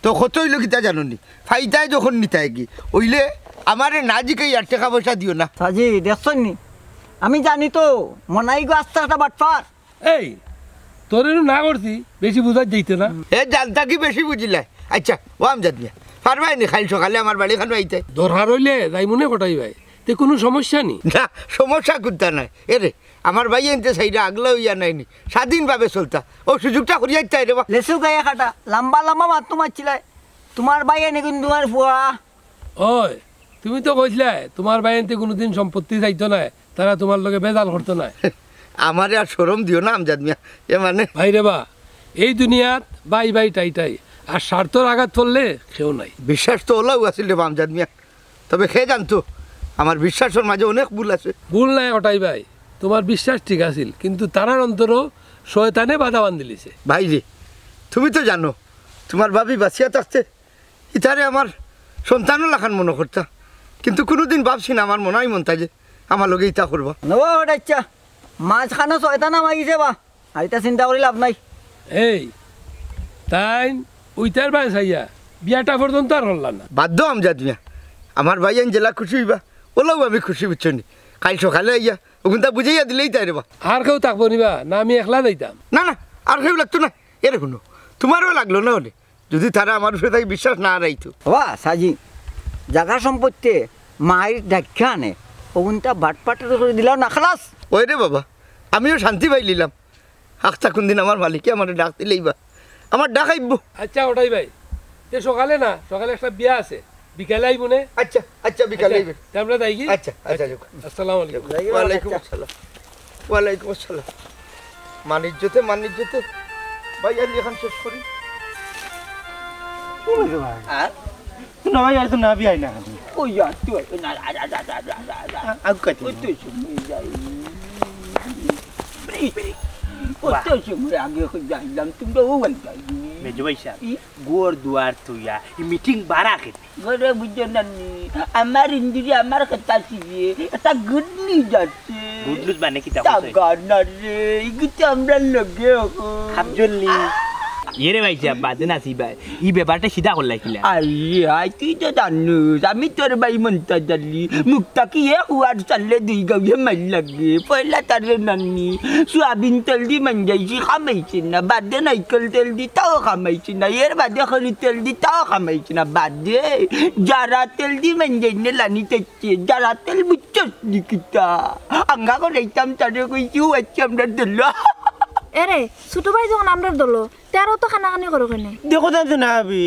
তো কত হইল কিতা জানো নি? ফাইদায় যখন নিতায় কি, হইলে আমারে না জিকাইয়া টেকা পয়সা দিও না। সাজি, দেখছইন নি? আমি জানি তো, মনাই গো আস্তা একটা বাটপার। এই, তোরে নু না করছি, বেশি বুঝার যাইতে না। এ জানতা কি বেশি বুঝিলায়? আচ্ছা, ও আমজাদ মিয়া, পারবায় নি খাইল সকালে আমার বাড়ি খানো আইতে? দরকার হইলে যাই মনে কটাই ভাই, তে কোনো সমস্যা নি। না, সমস্যা কুন্তা নাই। এ রে, আমার ভাই এনতে সাইডে আগলা হইয়া নাইনি, স্বাধীনভাবে চলতা। ও সুযোগটা করিয়া দিতে রে বা। লেসু গায়ে কাটা, লম্বা লম্বা মাত তো মারছিলায়। তোমার ভাই এনে কিন্তু তোমার ফুয়া। ওই, তুমি তো কইছলায়, তোমার ভাই এনতে কোনোদিন সম্পত্তি চাইতো নায়, তারা তোমার লগে বেজাল করতো নায়। আমারে আর শরম দিও না, আমজাদ মিয়া। এ মানে? ভাই রে বা, এই দুনিয়াত ভাই ভাই টাই টাই, আর স্বার্থর আঘাত পড়লে কেউ নাই। বিশ্বাস তো ওলাও আছিল রে বা, আমজাদ মিয়া। তবে কে জানতো, আমার বিশ্বাসের মাঝে অনেক ভুল আছে। ভুল নাই ওটাই ভাই, তোমার বিশ্বাস ঠিক আছিল, কিন্তু তারার অন্তরও শয়তানে বাধা বান্ধিলিছে। ভাই রে, তুমি তো জানো, তোমার ভাবি বাঁচিয়া থাকতে ইতারে আমার সন্তানও লাখান মনে করতা, কিন্তু কোনোদিন ভাবছি না আমার মনাই মনতা যে আমার লগে ইতা করবা। নবা ওটা ইচ্ছা, মাঝখানো শয়তান আমাই গেছে বা, আর ইতা চিন্তা করি লাভ নাই। এই, তাইন উইতার বায় চাইয়া বিয়াটা পর্যন্ত আর করলা না। বাদ দেও আমজাদ মিয়া, আমার ভাই আইন জেলা খুশি হইবা, ওলাও আমি খুশি, বুঝছো নি? কাল সকালে আইয়া ওগুনটা বুঝাইয়া দিলেই তাই রে বা। আর কেউ থাকবো নিবা না, আমি একলা যাইতাম। না, না, আর কেউ লাগতো না। এরে হুনো, তোমারও লাগলো না হলে, যদি তারা আমার উপরে থাকি বিশ্বাস না হারাইতো। বাবা, সাজি, জাগা সম্পত্তি মায়ের ডাক্কা আনে, ওগুনটা বাটপাটের করে দিলাও না, খালাস। ওই রে বাবা, আমিও শান্তি পাইলিলাম। আখতা কোন দিন আমার মালিকে আমারে ডাক দিলেই বা, আমার ডাক আইব্বো। আচ্ছা, ওটাই ভাই, তে সকালে না, সকালে একটা বিয়া আছে, বিকালে আইবো নে। আচ্ছা, আচ্ছা, বিকালে আইবে। তে আমরা যাই কি? আচ্ছা, আচ্ছা, যাও। আসসালামু আলাইকুম। ওয়ালাইকুম আসসালাম। ওয়ালাইকুম আসসালাম। মান ইজ্জতে, মান ইজ্জতে। ভাই, আমি এখন শেষ করি। কি হইছে ভাই? আর? না ভাই, আর তো না বিয়াই না। ওই আর তুই, না, না, না। আ-, আগ কাটি। ওই তুই শুনে যাই। ওই তো সময় আগে হয়ে যাইলাম, তোমরা ও যাই। মেজো ভাই সাহেব, ই? ঘর দুয়ার থইয়া, ই মিটিং বারা খেতে। ঘরে বুঝছো না নি? আমার ইন্দুরি আমার কথা শিখে, এটা গুড নিউজ আছে। গুড নিউজ মানে কিতা কইছে? টাকা না রে, ইগুতে আমরা লগে হো। খাপজল নি। ইয়ে রে ভাই সাহেব, বাদে নাচি ভাই। ই ব্যাপারটা সিধা করলাই কিলা? আরে, আই তুই তো জানুস, আমি তোর ভাই মন্তাজ আলী। মুক্তা কি এ হুয়ার চালে দুই গাউয়ে মাইল লাগে। পয়লা তারে নানি, সোয়াবিন তেল দি মাঞ্জাইছি, খামাইছি না। বাদে নাইকল তেল দি, তাও খামাইছি না। এর বাদে খরি তেল দি, তাও খামাইছি না। বাদে যারা তেল দি মাঞ্জাই নে লানি তেচ্ছে, যারা তেল বুঝছস নি কিতা? আঙ্গা করাইতাম তারে কইছি, ও আচ্ছা আমরা দল। এরে, ছোট ভাই যখন আমরা দল, তেরো তো কানাকানি করো কেনে? দেখো তা তো না আবি,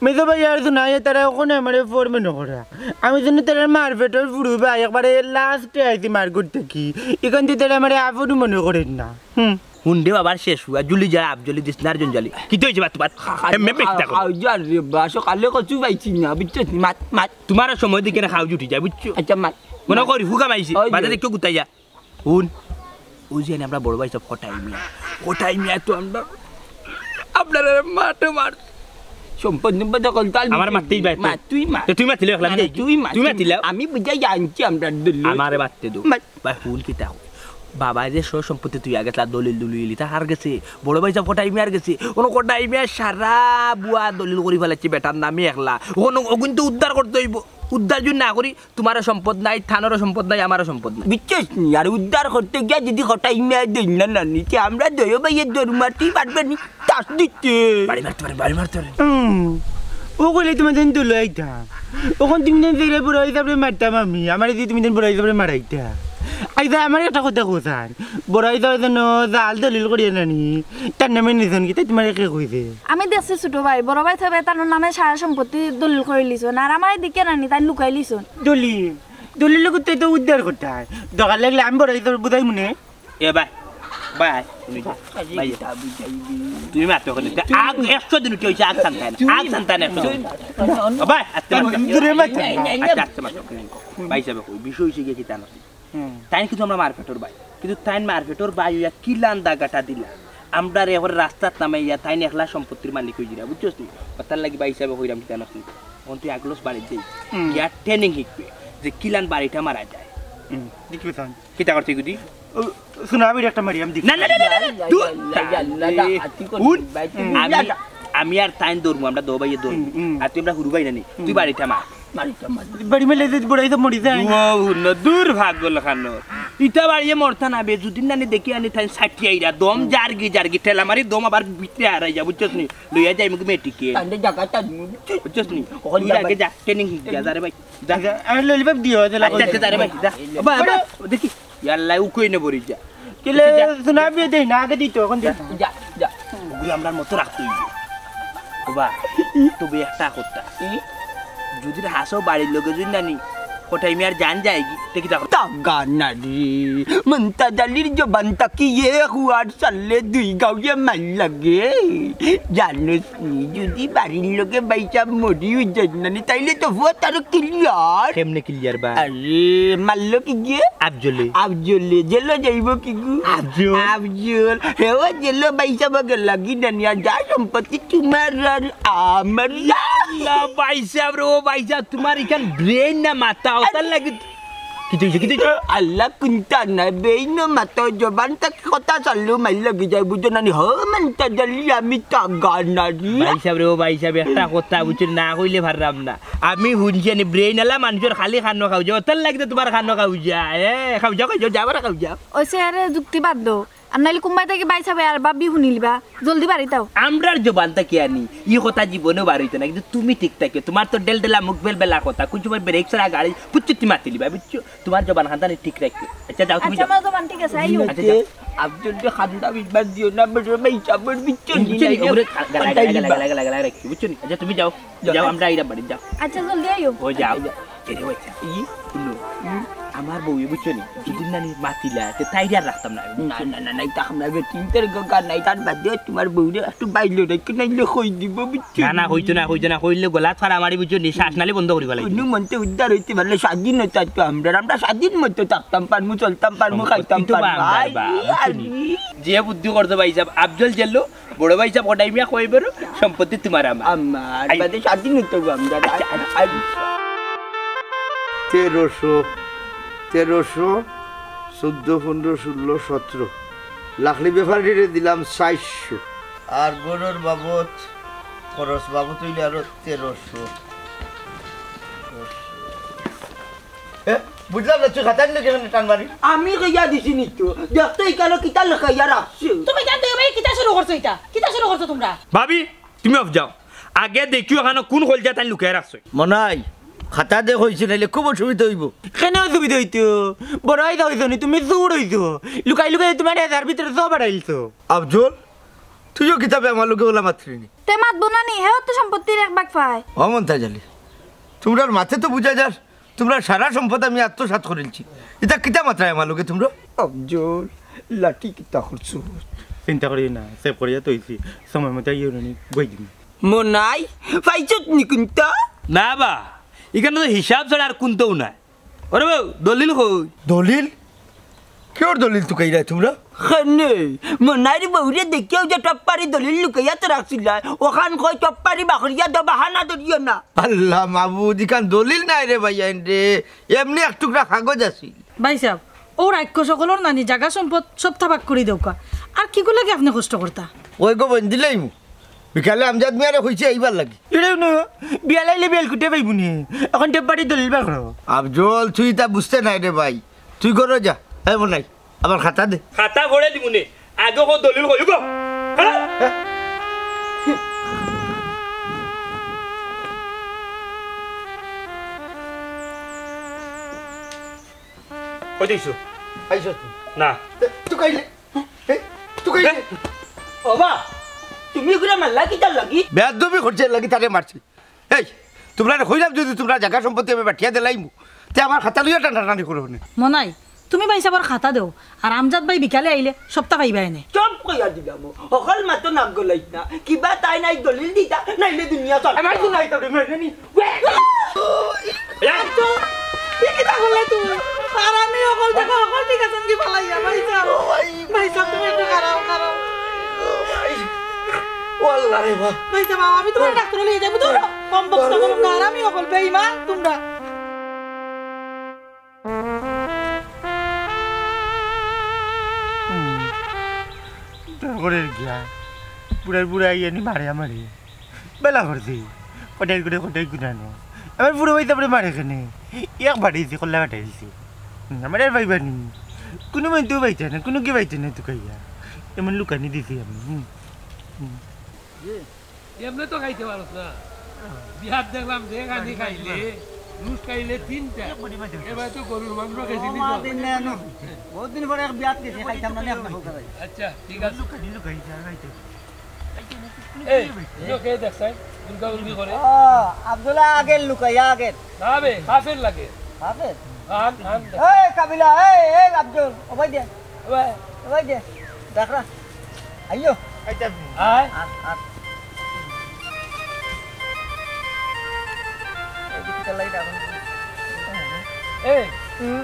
মেজো ভাই আর তো নাই, তারা ওখানে আমারে ফোর মনে করা। আমি যেন তারা মার পেটর ফুড়ু ভাই, একবারে লাস্টে আইছি মার করতে কি। এখান থেকে তারা আমারে আফুরি মনে করেন না। হুম। হুন্ডে বাবার শেষ হুয়া, জুলি যা আপ জলি দিস নার জঞ্জালি। কি তো হইছে বা তোমার? খা-, খা-, এমনি খা-, পেটটা খা-, করো। খাও যা রে বা, সকালে কচু পাইছি না, বুঝছো? মাত, মাত। তোমার সময় দিকে না খাও জুটি যায়, বুঝছো? আচ্ছা, মাত। মনে করি হুকা মাইছি, ওই যে। বাদে দেখো কোথায় যা। হুন, ওই যে আমরা বড় ভাই সব কটাই মিয়া। কটাই মিয়া তো আমরা, আপনারা মাঠে মার। সম্পদ নিম্পদ দখল তো আর আমার মারতেই ভাই। মা, তুই মা। তো তুই মাতিলে একলা না, না, যাই। তুই মা, তুই তুই মাতিলে। আমি বুঝাই আনছি আমরা দল। আমারে মারতে দো। মা। ভাই, হুন কিতা? বাবায় যে সয় সম্পত্তি থইয়া গেছলা, দলিল দুলিল ইতা হার গেছে, বড় ভাইসাব কটাই মিয়ার গেছে। অনো কটাই মিয়া সারা ভুয়া দলিল করি ফালাইছে বেটার নামে একলা। অনো অগুইন তো উদ্ধার করতে অইবো। উদ্ধার যদি না করি, তুমারও সম্পদ নাই, থানরও সম্পদ নাই, আমারও সম্পদ নাই। বুঝছস নি? আর উদ্ধার করতে গিয়া যদি কটাই মিয়া দেইন না নানি, তে আমরা দুইও ভাইয়ে দৌড় মারতেই পারবে নি, তাস দিতে। বাড়ি মারতে পারে, বাড়ি মারতে পারে। হুম, ও কইলে তুমি দিন তুলো আইতা। অখন তুমি দিন দিলে বড় ভাইসাবরে মারতাম আমি, আমারে যদি তুমি দিন বড় ভাইসাবরে মারাইতা। আইতা, আমার একটা কথা কইছান, বড় ভাইসাবে যেন জাল দলিল করিয়া নানি, তার নামে নিছন কি, তাই তুমারে কে কইছে? আমি দেখছি ছোট ভাই, বড় ভাইসাবে তার নামে সারা সম্পত্তি দলিল করিলিছন, আর আমারে দিকে নানি, তাইন লুকাইলিছন। দলিল, দলিল লোক তো, তো উদ্ধার করতে হয়। দরকার লাগলে আমি বড় ভাইসাবরে বুঝাইমু নে। এ ভাই, ভাই, তুমি যাও। ভাই, তুমি মাতো অখন। আগ একশো দিন উঠে অইছে, আগ শান্তা না, আগ শান্তা না একশো দিন। ও ভাই, আস্তে মাতো। দূরে মাতো। আচ্ছা, আস্তে মাতো। ভাইসাবে কই, বিষয় অইছে গিয়া কিতা না। হুম। তাইন কিন্তু আমরার মার পেটর ভাই, কিন্তু তাইন মার পেটর ভাই অইয়া কিলান দাগাটা দিলা। আমরারে একবারে রাস্তাত নামাইয়া তাইন একলা সম্পত্তির মালিক অইযিরা, বুঝছস নি? অতার লাগি ভাইসাবে কইরাম কিতা না হুন। অখন তুই আগলস বাড়িত যাই। হুম। গিয়া training শিখবে যে কিলান বাড়িটা মারা যায়। হুম, দেখবে তান। কিতা করতে গুদি? ও, সোনা বিড়ি একটা মারি, আমি দেখি। না, না, না, না, না, না, দূর। আল্লাহ, আল্লাহ, আল্লাহ, আতি করবি, হুন, ভাই, তুমি আমি, আমি আর তাইন ধরমু, আমরা দো ভাইয়ে ধরমু। হুম, হুম। আর তুই আমরা হুরু ভাই নানি, তুই বাড়িটা মার। বাড়িটা মার। বাড়ি মারলে যদি বড় ভাইসাব মরি যায়। ও, হুন, দূর পাগল খানো। ইতা বাড়িয়ে মরতা না বে, যদি নানি দেখি আনি তাইন সাটিয়া আইরা, দম জারগি জারগি, ঠেলা মারি দম আবার ভিতরে হারাই যা, বুঝছস নি? লইয়া যাইমু গি মেডিকেল। তাইলে জাগা তাইমু। বুঝছস নি? ওখানে তুই যাবা। আগে যা, training শিখ যা, যা রে ভাই। যা। আচ্ছা, আমি ললিপপ দিও, যা লাগো। আচ্ছা, আচ্ছা, যা রে ভাই, যা। বাবা, বাবা, দেখি। ইয়াল্লা, উকই নে বড়ি যা। কিলে আচ্ছা, যা। সোনা বিড়ি দেই না, আগে দিত, অখন দিত। যা, যা। ওগুলো আমরার মতো রাখতে অইবো। বাবা, তবে একটা কথা। ই? যদি হাসো বাড়ির লগে যদি নানি, কটাই মিয়ার জান যায়গি, তে কিতা করো? তাগা নারি, মন্তাজ আলীর জবান থাকি এ হুয়ার সালে দুই গাউয়ে মাইল লাগে। জানোস নি, যদি বাড়ির লগে ভাইসাব মরিও যাইন নানি, তাইলে তো ফুয়া তারও clear। কেমনে clear বা? আরে, মারলো কি গিয়ে? আফজলে। আফজলে, জেলো যাইবো কি গু? আফজল। আফজল। হেও জেলো ভাইসাব গেলা গি নানি, আর যা সম্পত্তি তুমার আর আমার। ইয়াল্লা, ভাইসাব রে, ও ভাইসাব, তুমার ইখান brain না মাথা, অতার লাগি। কিতা অইছে, কিতা অইছে? আল্লাহ কুন্তা না, brain না মাথা, জবান থাকি কথা চালু মাইল লাগি যায়, বুঝো না নি? হো মন্তাজ আলী, আমি তাগা নারি। ভাইসাব রে, ও ভাইসাব, একটা কথা বুঝছো না, কইলে পাররাম না। আমি হুনছি নি, brain আলা মানষর খালি কানো খাওজা, অতার লাগি তো তুমার কানো খাওজা। এ, খাওজা, খাওজা, যা বারা খাওজা। অইছে, আরে যুক্তি বাদ দেও। আর নাইলে কুনবায় থাকি ভাইসাবে আর ভাবি হুনিলিবা, জলদি বাড়িত আও। আমরার জবান থাকি আনি, ই কথা জীবনেও বার অইতো না, কিন্তু তুমি ঠিক থাকিও, তুমার তো ডেলডেলা মুখ বেলবেলা কথা, কুন সময় brake ছাড়া গাড়ি ফুচ্চুতি মাতিলিবা, বুঝছো? তুমার জবান খানদানি ঠিক রাখিও। আচ্ছা, যাও, তুমি আচ্ছা, যাও। আমার জবান ঠিক আছে, আইও। আচ্ছা, যাও। আফজলরে খান্দা বিবাদ দিও না, বেটা, ভাইসাবর বিচ্ছু বুঝছো নি? ওরে গলা, গলা, গলা, গলা, গলা রাখিও, বুঝছো নি? আচ্ছা, তুমি যাও, যাও। যাও, আমরা আইরাম বাড়ি, যাও। আচ্ছা, জলদি আইও। ও, যাও। এরে বাচ্চা, ই? হুনো, আমার বউয়ে বুঝছো নি? যদি নানি মাতিলা, তে তাইরে আর রাখতাম না আমি। না, না, না, না, ইতা আমরা বেটিন্তর গা নাই, তার বাদে তুমার বউরে একটু বাইলো রাখিও, নাইলে কই দিবো, বুঝছো না, না, নি? কইতো না, কইতো না, কইলে গলাত ফাড়া মারি, বুঝছো নি? শ্বাস নালি বন্ধ করি ফালাই দিবো। কুনু মন্তে উদ্ধার অইতে পারলে স্বাধীনতা তো আমরার, আমরা স্বাধীন মতো থাকতাম পারমু, চলতাম পারমু, খাইতাম পারমু। I, I. যে বুদ্ধি করছো ভাইসাব, আফজল জেলো, বড় ভাইসাব কটাই মিয়া কইবো, সম্পত্তি তুমার আমার। আমার আই। বাদে স্বাধীন অইতে অইবো আমরা। আচ্ছা, আচ্ছা। আই। তেরোশো, তেরোশো, চৌদ্দ, পনরো, ষোল্ল, সতরো। লাকড়ি বেপারীরে দিলাম চাইরশো। আর ঘরর বাবদ, খরচ বাবদ অইলে আরো তেরোশো। এ, বুঝলাম না, তুই খাতার নিচে কেন টান মারি? আমি কইয়া দিছি নি তো। দেখতে ইখানো কিতা লেখাইয়া রাখছে। তুমি জানতে ভাই কিতা শুরু করছো ইটা? কিতা শুরু করছো তুমরা? ভাবি, তুমি off যাও। আগে দেখিও ইখানো কুন কইলজা তাইন লুকাইয়া রাখছো। মনাই, খাতা দে কইছি, নাইলে খুব অসুবিধা অইবো। কেনে অসুবিধা অইতো? বড় ভাইসাব অইছো নি, তুমি চুর অইছো। লুকাই লুকাই তুমার এজার ভিতরে সব বাড়াইলছো। আফজল, তুইও কিতা বে আমার লগে অলা মাতরে নি? তে মাতবো না নি, হেও তো সম্পত্তির এক ভাগ পায়। ও মন্তাজ আলী, তুমরার মাতে তো বুঝা যার, তুমরার সারা সম্পদ আমি আত্মসাৎ করিলছি। ইতা কিতা মাতরায় আমার লগে তুমরা? আফজল, লাঠি কিতা করছো? চিন্তা করিও না, save করিয়া থইছি, সময় মতো আইও নি, বই দিমু। মনাই, পাইছত নি কুন্তা? না বা, ইখানো তো হিসাব ছাড়া আর কুন্তাও নাই। ওরে বউ, দলিল কই? দলিল? কিওর দলিল তুকাইরায় তুমরা? কেনে? মনাইর বউরে দেখিয়াউ যে টপ্পারি দলিল লুকাইয়া তো রাখছিলায়, অখান কই টপ্পারি বাখরিয়া দেও, বাহানা ধরিও না। আল্লাহ মাবুদ, ইখান দলিল নায় রে ভাইয়াইন রে, এমনে এক টুকরা কাগজ আছিল। ভাইসাব, অউ রাক্ষস অকলর নানি জাগা সম্পদ সবতা ভাগ করি দেউক্কা। আর কিগুর লাগি আপনে কষ্ট করতা? অয় গো বইন, দিলাইমু। বিকালে আমজাদ মিয়ারে কইছি আইবার লাগি। ইটা হুনো, বিয়াল আইলে বিয়াল কুটে পাইবো নি? অখন টেপ পাটি দলিল বার করো। আফজল, তুই ইতা বুঝতে নায় রে ভাই। তুই ঘরো যা। এই মনাই, আমার খাতা দে। খাতা পরে দিমু নে। আগে কও দলিল কই গো। হ্যাঁ? কই দিছো? আইছো তুই। না। তুই কইলে? এ, তুই কইলে? এ? ওবা, তুমি ইগুরে মারলা কিতার লাগি? বেয়াদবি করছে লাগি তারে মারছি। এই, তুমরারে কইলাম যুদি তুমরার জাগা সম্পত্তি আমি বাটিয়া দিলাইমু, তে আমার খাতা লইয়া টানাটানি করো নে। মনাই, তুমি ভাইসাবর খাতা দেও, আর আমজাদ ভাই বিকালে আইলে সবতা পাইবা এনে। চুপ কইয়া দিলাম, হকল মাতো নাক গলাইত না, কিবা তাই নাই দলিল দিতা, নাইলে দুনিয়া চল। আমার তো নাই তো রে, মেরে নি। এ কিতা করলে তুমি? আর আমি হকল দেখো, হকল ঠিক আছে কি ভালাইয়া, ভাইসাব। ভাইসাব, তুমি একটু খাড়াও, খাড়াও। ও আল্লাহ রে বাবা। ভাইসাব, আমি তুমার ডাক্তার লইয়া যাইমু, দূর। কম বকতা করো না, আর আমি হকল বেইমান, তুমরা। হুম। তোর ঘরের গিয়া। বুড়ার বুড়া আইয়া নি মারে আমারে। বেলা করছি। কটাই করে কটাই গুনানো। আমার বুড়ো ভাই তারপরে মারে কেনে। এক বাড়ি দিছি, কল্লা বাটাই দিছি। হুম, আমার আর ভাইবা নি। কোনো মন্তেও পাইতে না, কোনো কি পাইতে না তুকাইয়া। এমন লুকানি দিছি আমি। হুম। হুম। এমনে তো খাইতে পারস না। বিয়াত দেখলাম যে খানি খাইলে, রুশ খাইলে তিনটা। এবার তো গরুর মাংস খাইছি ও, মা দিন। দিন নেন। বহুত দিন পরে এক বিয়াত গেছি, খাইতাম না, নে আপনার হোক ভাই। আচ্ছা, ঠিক আছে। লুকাই, লুকাই, যা খাইতে। এই, ইনো কে দেখছাই? উলকা উলকি করে। ও, আব্দুল্লাহ আগের লুকাই, আগের। না বে, কাফের লাগে। কাফের? আন, আন। এই, কাবিলা, এই, এই, আব্দুল, ওবাই দে। ওবাই। ওবাই দে। দেখরা। আইও। আইতাম। আয়। আর, আর। এই যে কিতা লাইট এখন। এই, হুম।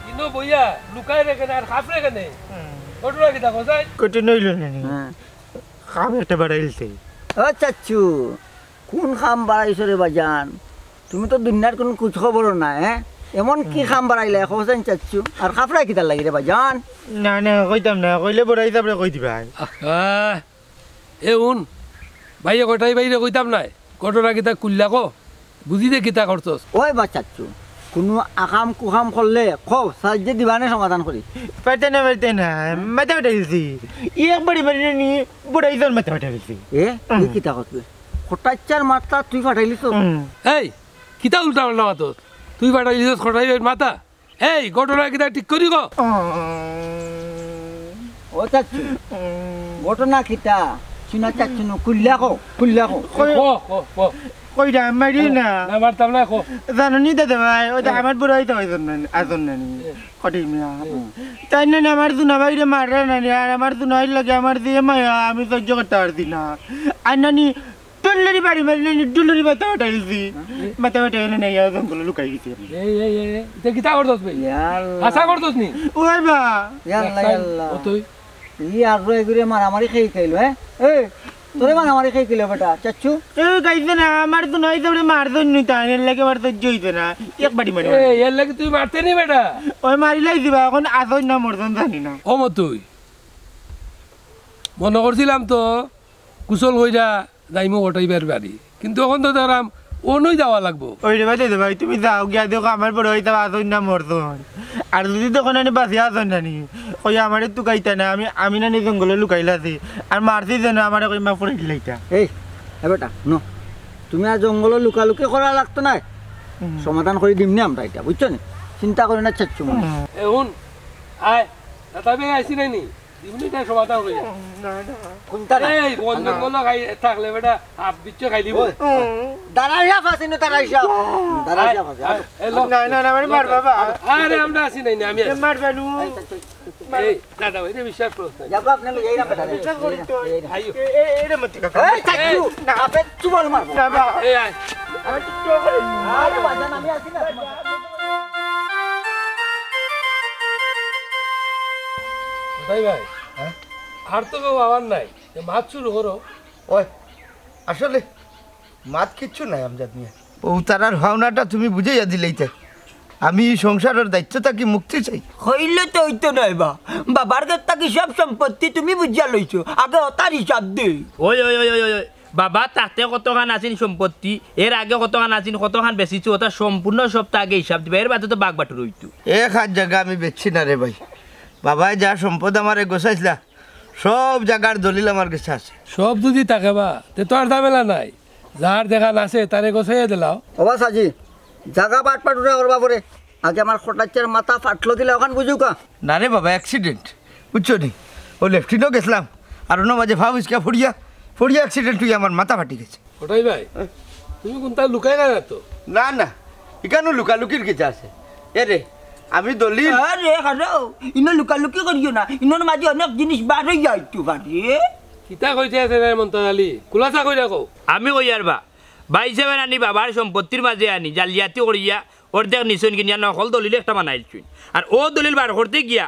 ইনো বইয়া, লুকায় রে কেনে, আর খাফরে কেনে? হুম। ঘটনা কিতা, কোথায়? কঠিন হইল না নি? হ্যাঁ। খাম একটা বাড়াইলছে। ও চাচ্চু, কোন খাম বাড়াইছো রে বাজান? তুমি তো দুনিয়ার কোনো খোঁজ খবরও নাই, হ্যাঁ? এমন কি হুম। খাম বাড়াইলা, হোসেন চাচ্চু? আর খাফরা কিতার লাগি রে বাজান? না, না, কইতাম না, কইলে বড় হিসাবে কই দিবা। আহা, এ হুন, ভাইয়ে কটাই বাইরে কইতাম নায়, ঘটনা কিতা খুলিয়া কও, বুঝি দে কিতা করছস। ওই বা চাচ্চু, কোনো আকাম কুকাম করলে কও, সাহায্য দিবানে সমাধান করি। পারতে না, পারতে না, মাথা ফাটাই দিছি। ই একবারই মারি না নি, বড় হিসাবে মাথা ফাটাই দিছি। এ, তুই হুম। কিতা করছস? কটাইচ্চার মাথা তুই ফাটাইলিছস? হুম। এই, কিতা উল্টা পাল্টা মাতস? তুই ফাটাইলিছস কটাই ভাইর মাথা? এই, ঘটনা কিতা ঠিক করি ক। ও চাচ্চু, ঘটনা কিতা? শুনা চাচ্চু নু, খুলিয়া কও, খুলিয়া কও। কই-, কও, কও, কও। কইরা মারি ও, না। না, মারতাম না, কও। জানো নি দাদা ভাই, ওই যে হ্যাঁ। আমার বুড়া হইতে হয় জানো না, আর জানো না নি। হ্যাঁ। কটি মিয়া। হ্যাঁ। তাই না, না, আমার দুনা ভাইরে মাররা না নি, আর আমার দুনা ভাইর লগে আমার যে মায়া, আমি সহ্য করতে পারছি না। আর নানি, ডুল্লুরি বাড়ি মারি নানি, ডুল্লুরি মাথা ফাটাই দিছি। হ্যাঁ? মাথা ফাটাই না, না, ইয়া জঙ্গলে লুকাই গেছি আমি। এই, এই, এই, এই, ইতা কিতা করছস বে? ইয়া আল্লাহ। হাছা করছস নি? ওই বা। ইয়া আল্লাহ, ইয়া আল্লাহ। ও তুই? ই আর রয়ে ঘুরে মারামারি খেয়ে খাইলো, হ্যাঁ? এই, তোরে মারামারি খেয়ে খাইলো বেটা, চাচ্চু? এ, গাইছে না, আমার তো নয়, তোরে মার ধরনি তাই, এর লাগে আমার সহ্য হইছে না। একবারই মারি এ, মারি। এর লাগে তুই মারতে নি বেটা? ওই মারি লাইছি বা, এখন আছইন না মরছইন জানি না। ও মতুই, মনো করছিলাম তো গোসল কইরা যাইমু কটাই ভাইর বাড়ি, কিন্তু অখন তো দেখরাম অনউ যাওয়া লাগবো। ওই রে ভাই, দে ভাই, তুমি যাও গিয়া দেখো আমার বড় ভাই তা আছইন না মরছইন। আর যদি তখন আনি বাঁচিয়া আছইন নানি, কই আমারে তুকাইতা না, আমি, আমি নানি জঙ্গলে লুকাইলাছি। আর মারছি যেন আমারে কই মা পড়ে দিলাইতা। এই, এ বেটা, হুনো, তুমি আর জঙ্গলে লুকালুকি করা লাগতো না। হুম। সমাধান করি দিমনি আমরা ইটা, বুঝছো নি? চিন্তা করি না চাচ্চু মনে। হুম। এ হুন, আয়, দাদা ভাই আইছি নাই নি? দিমনি তাই সমাধান করি। না, না। কোনটা না? এই, বন না। জঙ্গল খাই, থাকলে বেটা, হাফ বিচ্ছে খাই দিব। ওই, হুম। দাঁড়াই হাফ আছে না, দাঁড়াই হাফ। দাঁড়াই আয়, হাফ আছে। আয়, এ লো। না, না, না, আমারে মার বাবা। আরে, আমরা আছি নাই, আমি এ আছি। মার বেনু। এই, দাদা, এটা বিশ্বাস করো না। যাবো আপনি লই যাইরা বেটা। বিশ্বাস করি তো। এই, এই, আইও। এ, এ, এটা মত কথা। এই, চাচ্চু, এই। না, আপে চুবল মারবো। না, বা। এই, আয়। আমি তো চুবল মারবো। আরে বাজান, আমি আছি না। ভাই, ভাই। হ্যাঁ? আর তো কেউ আওয়ার নাই। এ মাত শুরু করো। ওই, আসলে মাত কিচ্ছু নাই, আমজাদ মিয়া। ও, তারার ভাবনাটা তুমি বুঝাইয়া দিলেই তাই। আমি ই সংসারর দায়িত্ব থাকি মুক্তি চাই। কইলে তো অইতো নায় বা, বাবার গেছ থাকি সব সম্পত্তি তুমি বুঝিয়া লইছো, আগে অতার হিসাব দে। ওই, ওই, ওই, ওই, ওই, ওই। বাবা থাকতে কতখান আছিল সম্পত্তি, এর আগে কতখান আছিল, কতখান বেচিছো, অতা সম্পূর্ণ সবতা আগে হিসাব দিবা, এর বাদে তো বাগ বাটুর অইতো। এক হাত জাগা আমি বেচছি না রে ভাই। বাবায় যা সম্পদ আমারে গছাইছলা, সব জাগার দলিল আমার গেছে আছে। সব যুদি থাকে বা, তে তো আর ঝামেলা নাই। যার যেখান আছে, তারে গছাইয়া দিলাও। ওবা সাজি, জাগা বাটপাটুরা করবা পরে। আগে আমার কটাইচ্চার মাথা ফাটলো দিলা, অখান বুঝুকা। না রে বাবা, accident। বুঝছো নি? অউ লেফটিনো গেছলাম, আর অনো মাঝে ফাউ ইসকা ফড়িয়া, ফড়িয়া accident অইয়া আমার মাথা ফাটি গেছে। কটাই ভাই, তুমি কুনতা লুকাইলা না তো? না, না, ইখানো লুকালুকির কিতা আছে? এ রে, আমি দলিল আরে হারো, ইনো লুকালুকি করিও না, ইনোর মাঝে অনেক জিনিস বার অইয়া আইতো পারে। কিতা কইতে আছে রে মন্তাজ আলী? খুলাসা কইরা কও। আমি কইয়ার বা, ভাইসাবে আনি বাবার সম্পত্তির মাঝে আনি জালিয়াতি করিয়া অর্ধেক নিছইন কিনিয়া নকল দলিল একটা বানাইলছইন। আর অউ দলিল বার করতে গিয়া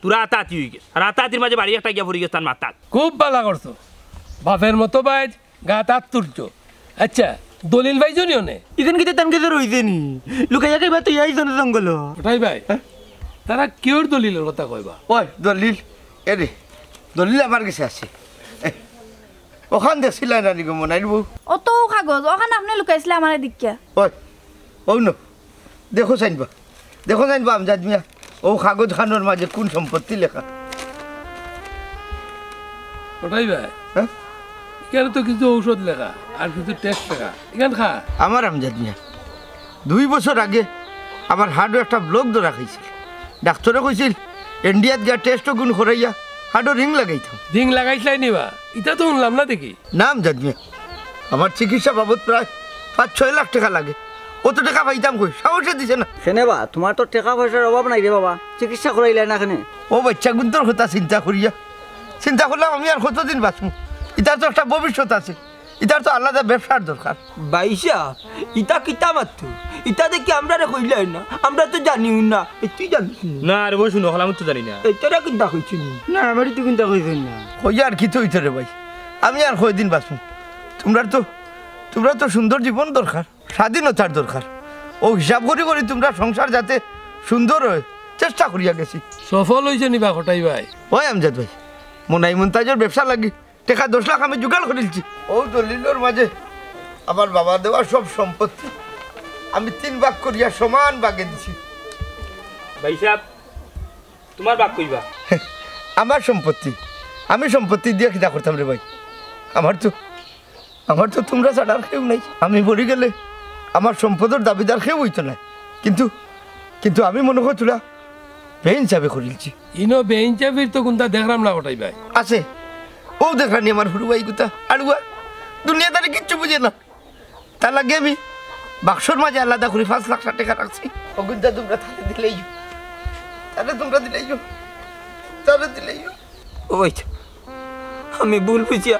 থুড়া আতাআতি অইগেছে। আর আতাআতির মাঝে বাড়ি একটা গিয়া পড়িগেছে তান মাথাত। খুব ভালা করছো। বাপের মতো বাইর গাত আত তুলছো। আইচ্ছা, দলিল পাইছো নি অনে? ইখান কিতা তান গেছে রইছে নি? লুকাইয়া খাইবা তো ইয়াই জনে জঙ্গল। কটাই ভাই, তারা কিওর দলিলর কথা কইবা? ওই দলিল, এ রে, দলিল আমার গেছে আছে। এ, অখান দেখছিলায় না নি গো মনাইর বউ? অত কাগজ, অখান আপনে লুকাইছলা আমারে দেখিয়া। ওই, অউ ন, দেখো চাইনবা, দেখো চাইনবা আমজাদ মিয়া, অউ কাগজ খানোর মাঝে কুন সম্পত্তি লেখা? কটাই ভাই, হ্যাঁ? ইখানো তো কিছু ঔষধ লেখা, আর কিছু test লেখা। ইখান খা। আমার আমজাদ মিয়া, দুই বছর আগে আমার হাড়ো একটা block ধরা খাইছিল। ডাক্তরে কইছিল, ইন্ডিয়াত গিয়া test অগুন করাইয়া হাড়ো ring লাগাইতাম। Ring লাগাইছলায় নি বা? ইতা তো হুনলাম না দেখি। না আমজাদ মিয়া, আমার চিকিৎসা বাবদ প্রায় পাঁচ ছয় লাখ টেকা লাগে। অত টেকা পাইতাম কই? সাহসে দিছে না। কেনে বা, তুমার তো টেকা পয়সার অভাব নাই রে বাবা, চিকিৎসা করাইলায় না কেনে? অউ বাইচ্চাগুন্তর কথা চিন্তা করিয়া, চিন্তা করলাম আমি আর কতদিন বাঁচমু? ইতার তো একটা ভবিষ্যৎ আছে, ইতার তো আলাদা ব্যবসার দরকার। ভাইসাব, ইতা কিতা মাততো? ইতা দেখি আমরারে কইলায় না, আমরা তো জানিও না। এ, তুই জানিস নি? না রে বউ, হুনো, হকল আমি তো জানি না। এ, তোরে কিতা কইছে নি? না, আমারে তো কিতা কইছে না। কইয়া আর কিতা অইতো রে ভাই, আমি আর কয়দিন বাঁচমু? তুমরার তো, তুমরার তো সুন্দর জীবন দরকার। স্বাধীনতার দরকার। অউ হিসাব করি করি তুমরার সংসার যাতে সুন্দর অয়, চেষ্টা করিয়া গেছি। সফল অইছে নি বা কটাই ভাই? ওই আমজাদ ভাই, মনাই মন্তাজর ব্যবসা লাগি টেকা দশ লাখ আমি জোগাড় করিলছি। অউ দলিলর মাঝে আমার বাবা দেওয়া সব সম্পত্তি আমি তিন ভাগ করিয়া সমান ভাগে দিছি। ভাইসাব, তুমার ভাগ কইবা? আমার সম্পত্তি, আমি সম্পত্তি দিয়া কিতা করতাম রে ভাই? আমার তো আমার তো তুমরা ছাড়া আর কেউ নাই। আমি মরি গেলে আমার সম্পদর দাবিদার কেউ অইতো নায়। কিন্তু, কিন্তু আমি মনো করি থুড়া বেইনসাফি করিলছি। ইনো বেইনসাফির তো কুন্তা দেখরাম না কটাই ভাই। আছে, অউ দেখরানি আমার হুরু ভাইগুতা, আড়ুয়া, দুনিয়াদারি কিচ্ছু বুঝে না। তার লাগি আমি বাক্সর মাঝে আলাদা করি পাঁচ লাখ টেকা রাখছি। অগুনতা তুমরা তারে দিলাইও, তারে তুমরা দিলাইও, তারে দিলাইও। ও ভাইসাব, আমি ভুল বুঝিয়া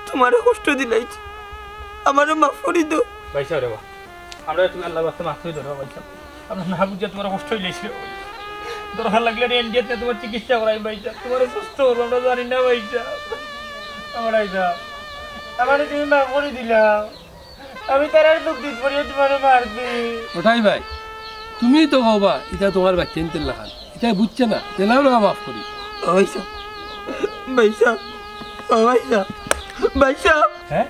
তুমারে কষ্ট দিলাইছি, আমারে মাফ করি দেও। ভাইসাব রে বা, আমরারে তুমি আল্লার ওয়াস্তে মাফ করি দেও রে ভাইসাব। আমরা না বুঝিয়া তুমারে কষ্ট দিলাইছি রে ভাইসাব। দরকার লাগলে রে ইন্ডিয়াত তুমার চিকিৎসা করাইমু ভাইসাব, তুমারে সুস্থ করমু, আমরা জানি না ভাইসাব। আমার ভাইসাব, আমারে তুমি মাফ করি দিলাও। আমি তারার দুখ দিত পারি, তুমারে মারছি। কটাই ভাই, তুমি তো কও বা, ইতা তুমার বাইচ্চাইন্তর লাখান। ইতা বুঝছে না, দিলাও না মাফ করি। ও ভাইসাব, ভাইসাব, ও ভাইসাব, ভাইসাব। হ্যাঁ?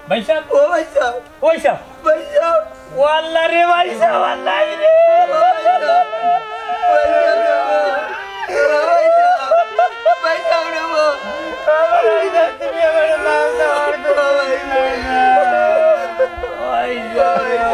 ভাইসাব? ও ভাইসাব। ও ভাইসাব। ভাইসাব। ও আল্লা রে ভাইসাব, আল্লা রে। ও ভাইসাব। ও ভাইসাব। ও ভাইসাব। ভাইসাব রে বা। ও ভাইসাব, তুমি আমারে মাফ দেও, আর কোনো ভাইসাব নাই। ও ভাইসাব।